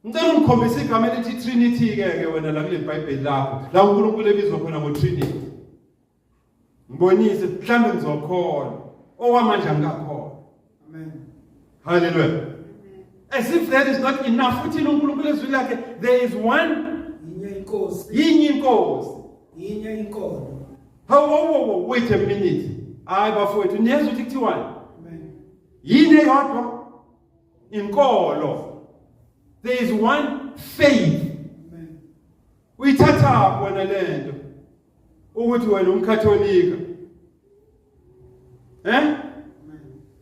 Ngicela ungikhombise igama elithi Trinity ke ke wena la kuleli Bhayibheli lakho. La uNkulunkulu ebizwa khona ngoTrinity. Ngibonise mhlambe ngizokholwa. Okwamanje angikakholwa. Amen. Hallelujah. As if that is not enough, uthini uNkulunkulu ezwini lakhe, there is one Yinye inkosi. yinye inkosi. Yinye inkolo. Hawu hawu wait a minute. Hayi bafowethu, niyezwa ukuthi kuthiwani? Amen. Yini eyodwa? Inkolo. There is one faith. Amen. Uyithatha wena lento ukuthi wena umkatholika. Eh? Amen.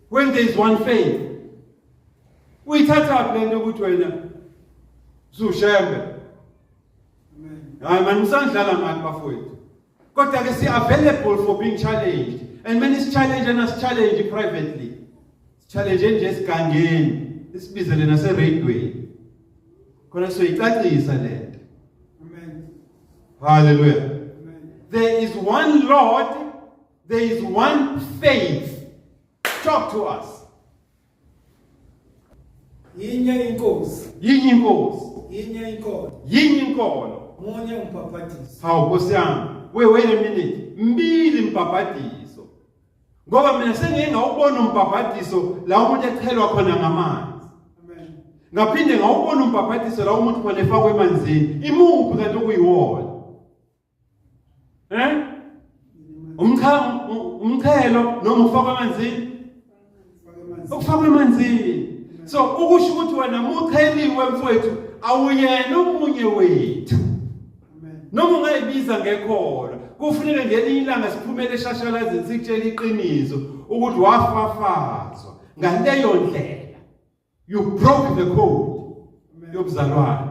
When there is one faith. Uyithatha lento ukuthi wena usushembe. Amen. Hayi man usandlala ngathi bafowethu. Kodwa ke si available for being challenged. And many challenge and us challenge privately. Challenge nje esigangeni, isibizele naseradweni. Khona soyicacisa lento. Amen. Hallelujah. Amen. There is one Lord, there is one faith. Talk to us. Yinye inkosi. Yinye inkosi, Yinye inkolo. yinye inkolo. Munye umbhaphathiso. Hawu Nkosi yami. Wait a minute. Mbili mbhabhadiso. Ngoba mina sengike ngawubona umbhabhadiso la umuntu echelwa khona ngamanzi. Amen. Ngaphinde ngawubona umbhabhadiso la umuntu khona efakwe emanzini. Imuphi kanti okuyiwona? Eh? Umchelo noma ufakwe emanzini? Fake emanzini. Ukufakwa emanzini. So ukusho ukuthi wena mucheliwe mfowethu awuyena omunye wethu. Amen. Noma ungayibiza ngekholwa, kufuneka ngelinye ilanga siphumele eshashalazini sikutshela iqiniso ukuthi wafafazwa ngaleyo ndlela. You broke the code Amen. yobuzalwane.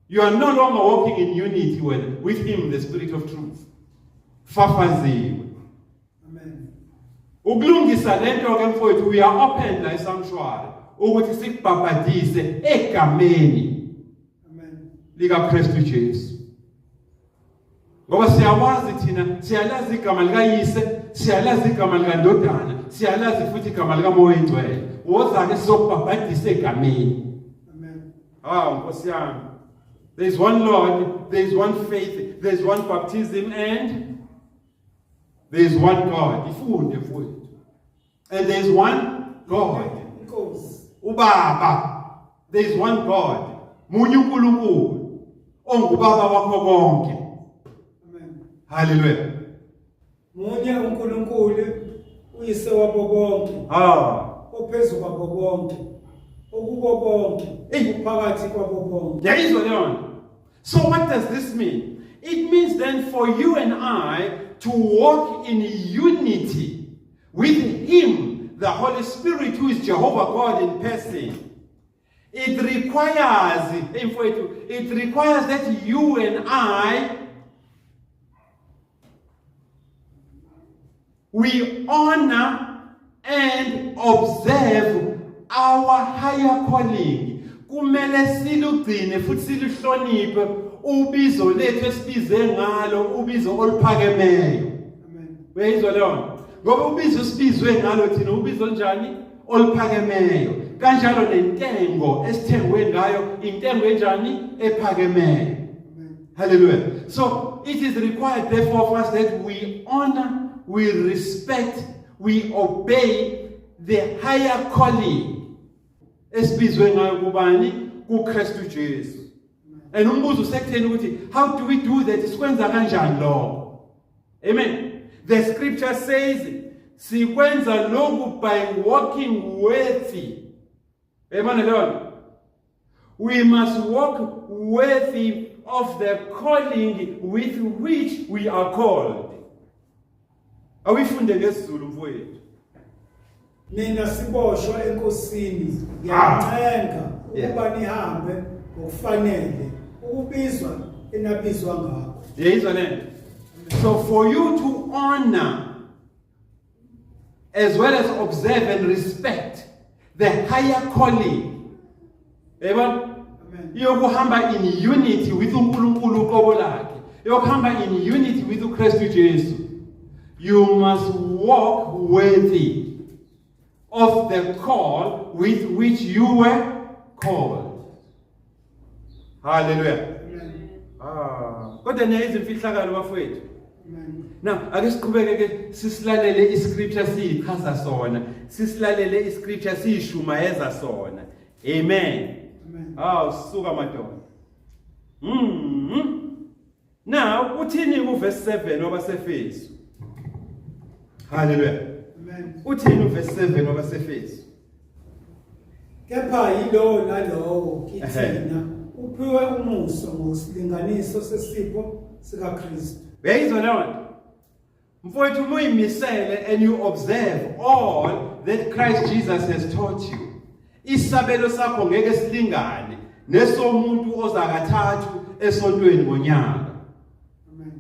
You are no longer walking in unity with him, the spirit of truth. Fafaziwe. Amen. Ukulungisa lento ke mfowethu, we are open la esanctuary ukuthi sikubhabhadise egameni Amen. lika Kristu Jesu. Ngoba siyawazi thina, siyalazi igama likaYise, siyalazi igama likaNdodana, siyalazi futhi igama likaMoya oNgcwele. Woza ke sizokubhabhadisa egameni. Amen. Ah, Nkosi yami. There is one Lord, there is one faith, there is one baptism, and there is one God. Ifunde mfowethu. And there is one God. Inkosi. Ubaba. There is one God. Munye uNkulunkulu ongubaba wakho konke. Amen. Hallelujah. Munye uNkulunkulu uyise wabo bonke, Ah, ophezu kwabo bonke, okubo bonke, Ey. uphakathi kwabo bonke. Yayizwa leyo nto. So what does this mean? It means then for you and I to walk in unity with him, the Holy Spirit, who is Jehovah God in person. It requires, it requires that you and I, we honor and observe our higher calling. Kumele silugcine futhi siluhloniphe ubizo lethu esibize ngalo, ubizo oluphakemeyo. Amen. Uyayizwa leyo nto? Ngoba ubizo esibizwe ngalo thina ubizo njani? Oluphakemeyo. Kanjalo nentengo esithengwe ngayo, intengo enjani? Ephakemeyo. Amen. Hallelujah. So it is required therefore of us that we honor, we respect, we obey the higher calling esibizwe ngayo kubani? KuKristu Jesu. And umbuzo usekutheni ukuthi how do we do that? Sikwenza kanjani lokho? Amen. The scripture says sikwenza lokhu by walking worthy. Amen leyo. We must walk worthy of the calling with which we are called. Awuyifunde ngesiZulu, mfowethu. Mina siboshwa eNkosini ngiyancenga ukuba nihambe ngokufanele ukubizwa enabizwa ngakho. Yeyizwa lento. So for you to honor as well as observe and respect the higher calling. Yabona? Amen. Yokuhamba in unity with uNkulunkulu uqobo lakhe. Yokuhamba in unity with uKristu Jesu. You must walk worthy of the call with which you were called. Hallelujah. Amen. Ah, kodwa niyayizi imfihlakalo, bafowethu. Amen. Now, ake siqhubeke ke sisilalele iscripture siyichaza sona. Sisilalele iscripture siyishumayeza sona. Amen. Amen. Aw, suka madoda. Now, uthini kuverse 7 wabaseFesu? Hallelujah. Amen. Uthini uverse 7 wabaseFesu? Kepha yilowo nalowo kithina uphiwe umusa ngosilinganiso sesipho sikaKristu. Uyayizwa leyo nto? Mfowethu, uma uyimisele and you observe all that Christ Jesus has taught you, isabelo sakho ngeke silingane nesomuntu oza kathathu esontweni ngonyaka. Amen.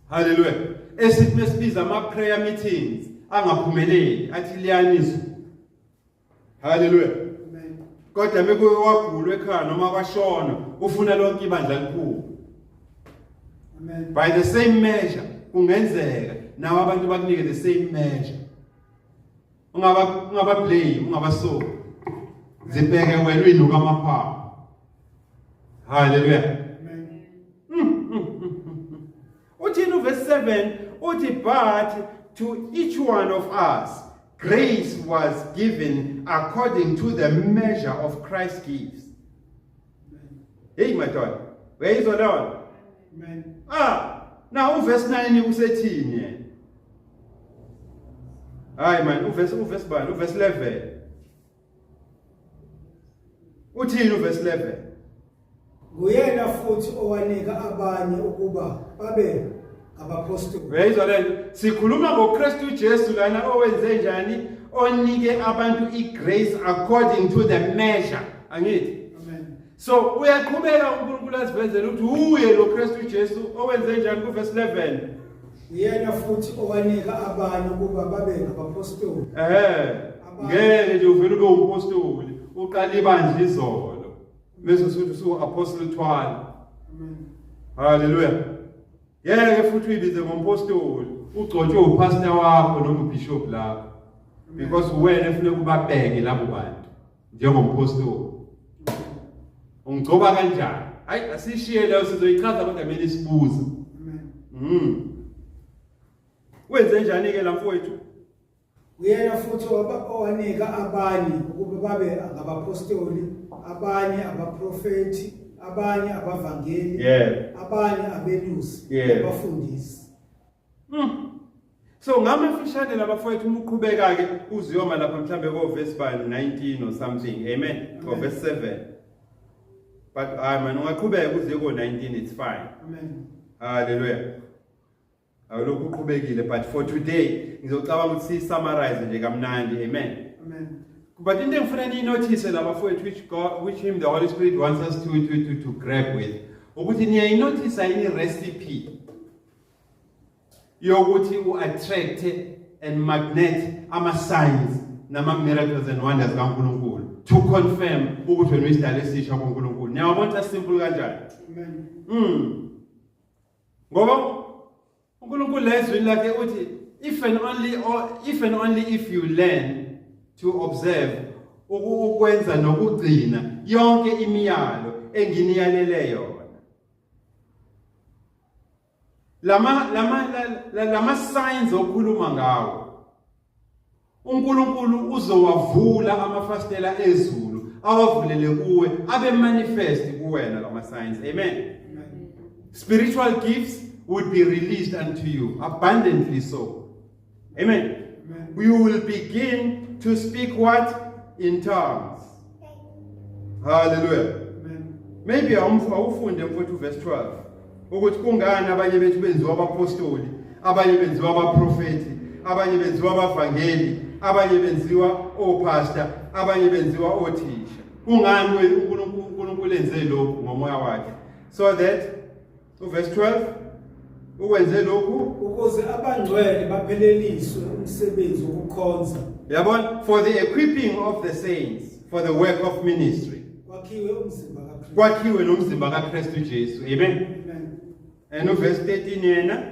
Hallelujah. Esithi mesibiza ama prayer meetings angaphumeleli, athi liyaniswa. Hallelujah. Amen. Kodwa mekuye wagulwa ekhaya noma kwashona, ufuna lonke ibandla likhulu. Amen. By the same measure kungenzeka nawe abantu bakunike the same measure. Ungaba blame, ungabasoli. Zibheke wena uyinuka amaphaphu. Hallelujah. Amen. Uthini uverse 7? Uthi, "But to each one of us grace was given according to the measure of Christ's gifts." Hey madoda, uyayizwa leyo? Amen. Ah, now uverse 9 usethini yena? Hayi man, uverse bani? Uverse 11. Uthini uverse 11? Nguyena futhi owanika abanye ukuba babe ngabapostoli. Uyayizwa lento? Sikhuluma ngoKristu Jesu lana owenze njani? Onike abantu igrace according to the measure. Angithi? Amen. So uyaqhubeka uNkulunkulu asivezele ukuthi uye lo Kristu Jesu owenze njani kuverse 11. Uyena futhi owanika abanye ukuba babe ngabapostoli. Ngeke nje uvele ube umpostoli, uqala ibandla izolo. Bese usuthi usu apostle Thwala. Amen. Hallelujah. Ngeke futhi uyibize ngompostoli, ugcotshwe upastor wakho noma ubishop lapho. Because wena ufuna kubabheke labo bantu njengompostoli. Ungigcoba kanjani? Hayi, asishiye leyo, sizoyichaza kodwa kumele sibuze. Amen. Wenze njani ke la, mfowethu? Uyena futhi owanika abanye ukuba babe ngabapostoli, abanye abaprofeti, abanye abavangeli, abanye abelusi, abafundisi. So ngamafishane labafowethu, uma uqhubeka ke uziyoma lapha mhlambe ko verse by 19 or something. Amen. Or verse 7. But hayi man, ungaqhubeka uze ko 19, it's fine. Amen. Hallelujah. Awulokhu uqhubekile, but for today ngizocabanga ukuthi si summarize nje kamnandi. Amen. Amen. But into engifuna niyinotice labafowethu, which God, which him the Holy Spirit wants us to grab with, ukuthi niyayinotice yini recipe yokuthi u-attract and magnet ama signs nama miracles and wonders kaNkulunkulu to confirm ukuthi wena uyisidalo esisha kuNkulunkulu? Niyabona simple kanjani? Amen. Ngoba uNkulunkulu la ezwini lakhe uthi if and only if you learn to observe, ukwenza nokugcina yonke imiyalo enginiyalele yona. Lama signs okhuluma ngawo, uNkulunkulu uzowavula amafastela ezulu, awavulele kuwe, abe manifest kuwena lama signs. Amen. Spiritual gifts would be released unto you abundantly so. Amen. Amen. We will begin to speak what? In tongues. Hallelujah. Amen. Maybe awufunde, mfowethu, verse 12, ukuthi kungani abanye bethu benziwa abapostoli, abanye benziwa abaprofeti, abanye benziwa abavangeli, abanye benziwa opastor, abanye benziwa othisha. Kungani uNkulunkulu enze lokhu ngomoya wakhe? So that uverse 12 ukwenze lokhu Ukuze abangcwele bapheleliswe umsebenzi wokukhonza, yabona, for the equipping of the saints for the work of ministry, kwakhiwe umzimba kaKristu. Kwakhiwe nomzimba kaKristu Jesu. Amen. Amen. And uverse 13 yena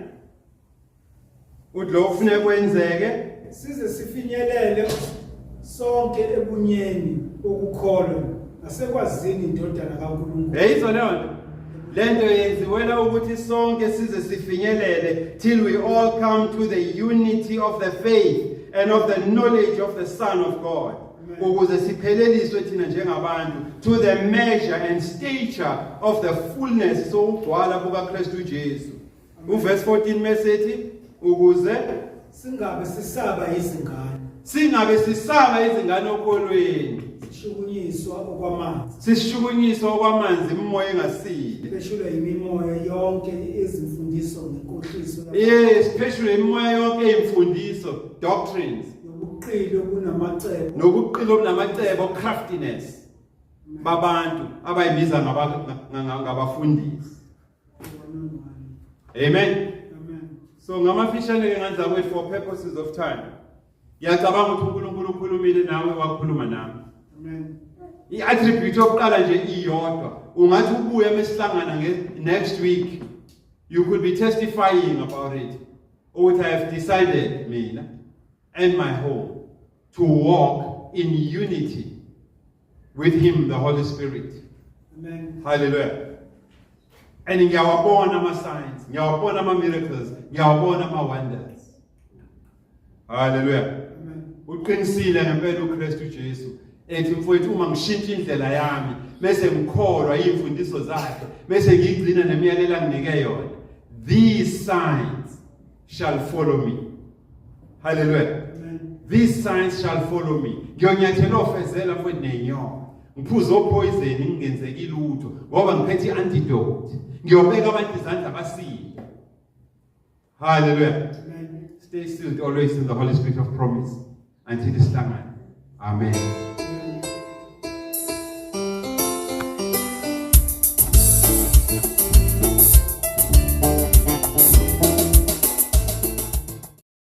uthi lo kufuneka kwenzeke size sifinyelele sonke ebunyeni bokukholwa nasekwazini indodana kaNkulunkulu. Yayizwa leyo nto? Lento yenziwela ukuthi sonke size sifinyelele, till we all come to the unity of the faith and of the knowledge of the Son of God. Amen. Ukuze sipheleliswe thina njengabantu to the measure and stature of the fullness, sokugcwala kukaKristu Jesu. Uverse 14 mesethi ukuze singabe sisaba izingane, singabe sisaba izingane okholweni, sishukunyiswa okwamanzi, sishukunyiswa okwamanzi, imimoya engasile, pheshulwa imimoya yonke ezimfundiso ngenkohliso, Yes, pheshulwe imimoya yonke imfundiso, doctrines, nobuqili obunamacebo, nobuqili obunamacebo, craftiness babantu abayibiza ngabafundisi. Amen. Amen. So ngamafishane ke ngandla kwethu, for purposes of time, ngiyacabanga ukuthi uNkulunkulu ukhulumile nawe, wakhuluma nami. Amen. I-attribute yokuqala nje iyodwa, ungathi ubuya mesihlangana next week, you could be testifying about it, ukuthi I have decided, mina and my home, to walk in unity with him, the Holy Spirit. Amen. Hallelujah. And ngiyawabona ama-signs, ngiyawabona ama-miracles, ngiyawabona ama-wonders. Hallelujah. Amen. Uqinisile ngempela uKristu Jesu ethi, mfowethu, uma ngishintsha indlela yami bese ngikholwa izimfundiso zakhe bese ngigcina nemiyalelo anginike yona, these signs shall follow me. Hallelujah. Amen. These signs shall follow me. Ngiyonyathela ofezela, mfowethu, nenyoka, ngiphuze opoison, ngingenzeki lutho ngoba ngiphethe i-antidote. Ngiyobeka abantu izandla, basile. Hallelujah. Amen. Stay sealed always in the Holy Spirit of promise until isihlangane. Amen.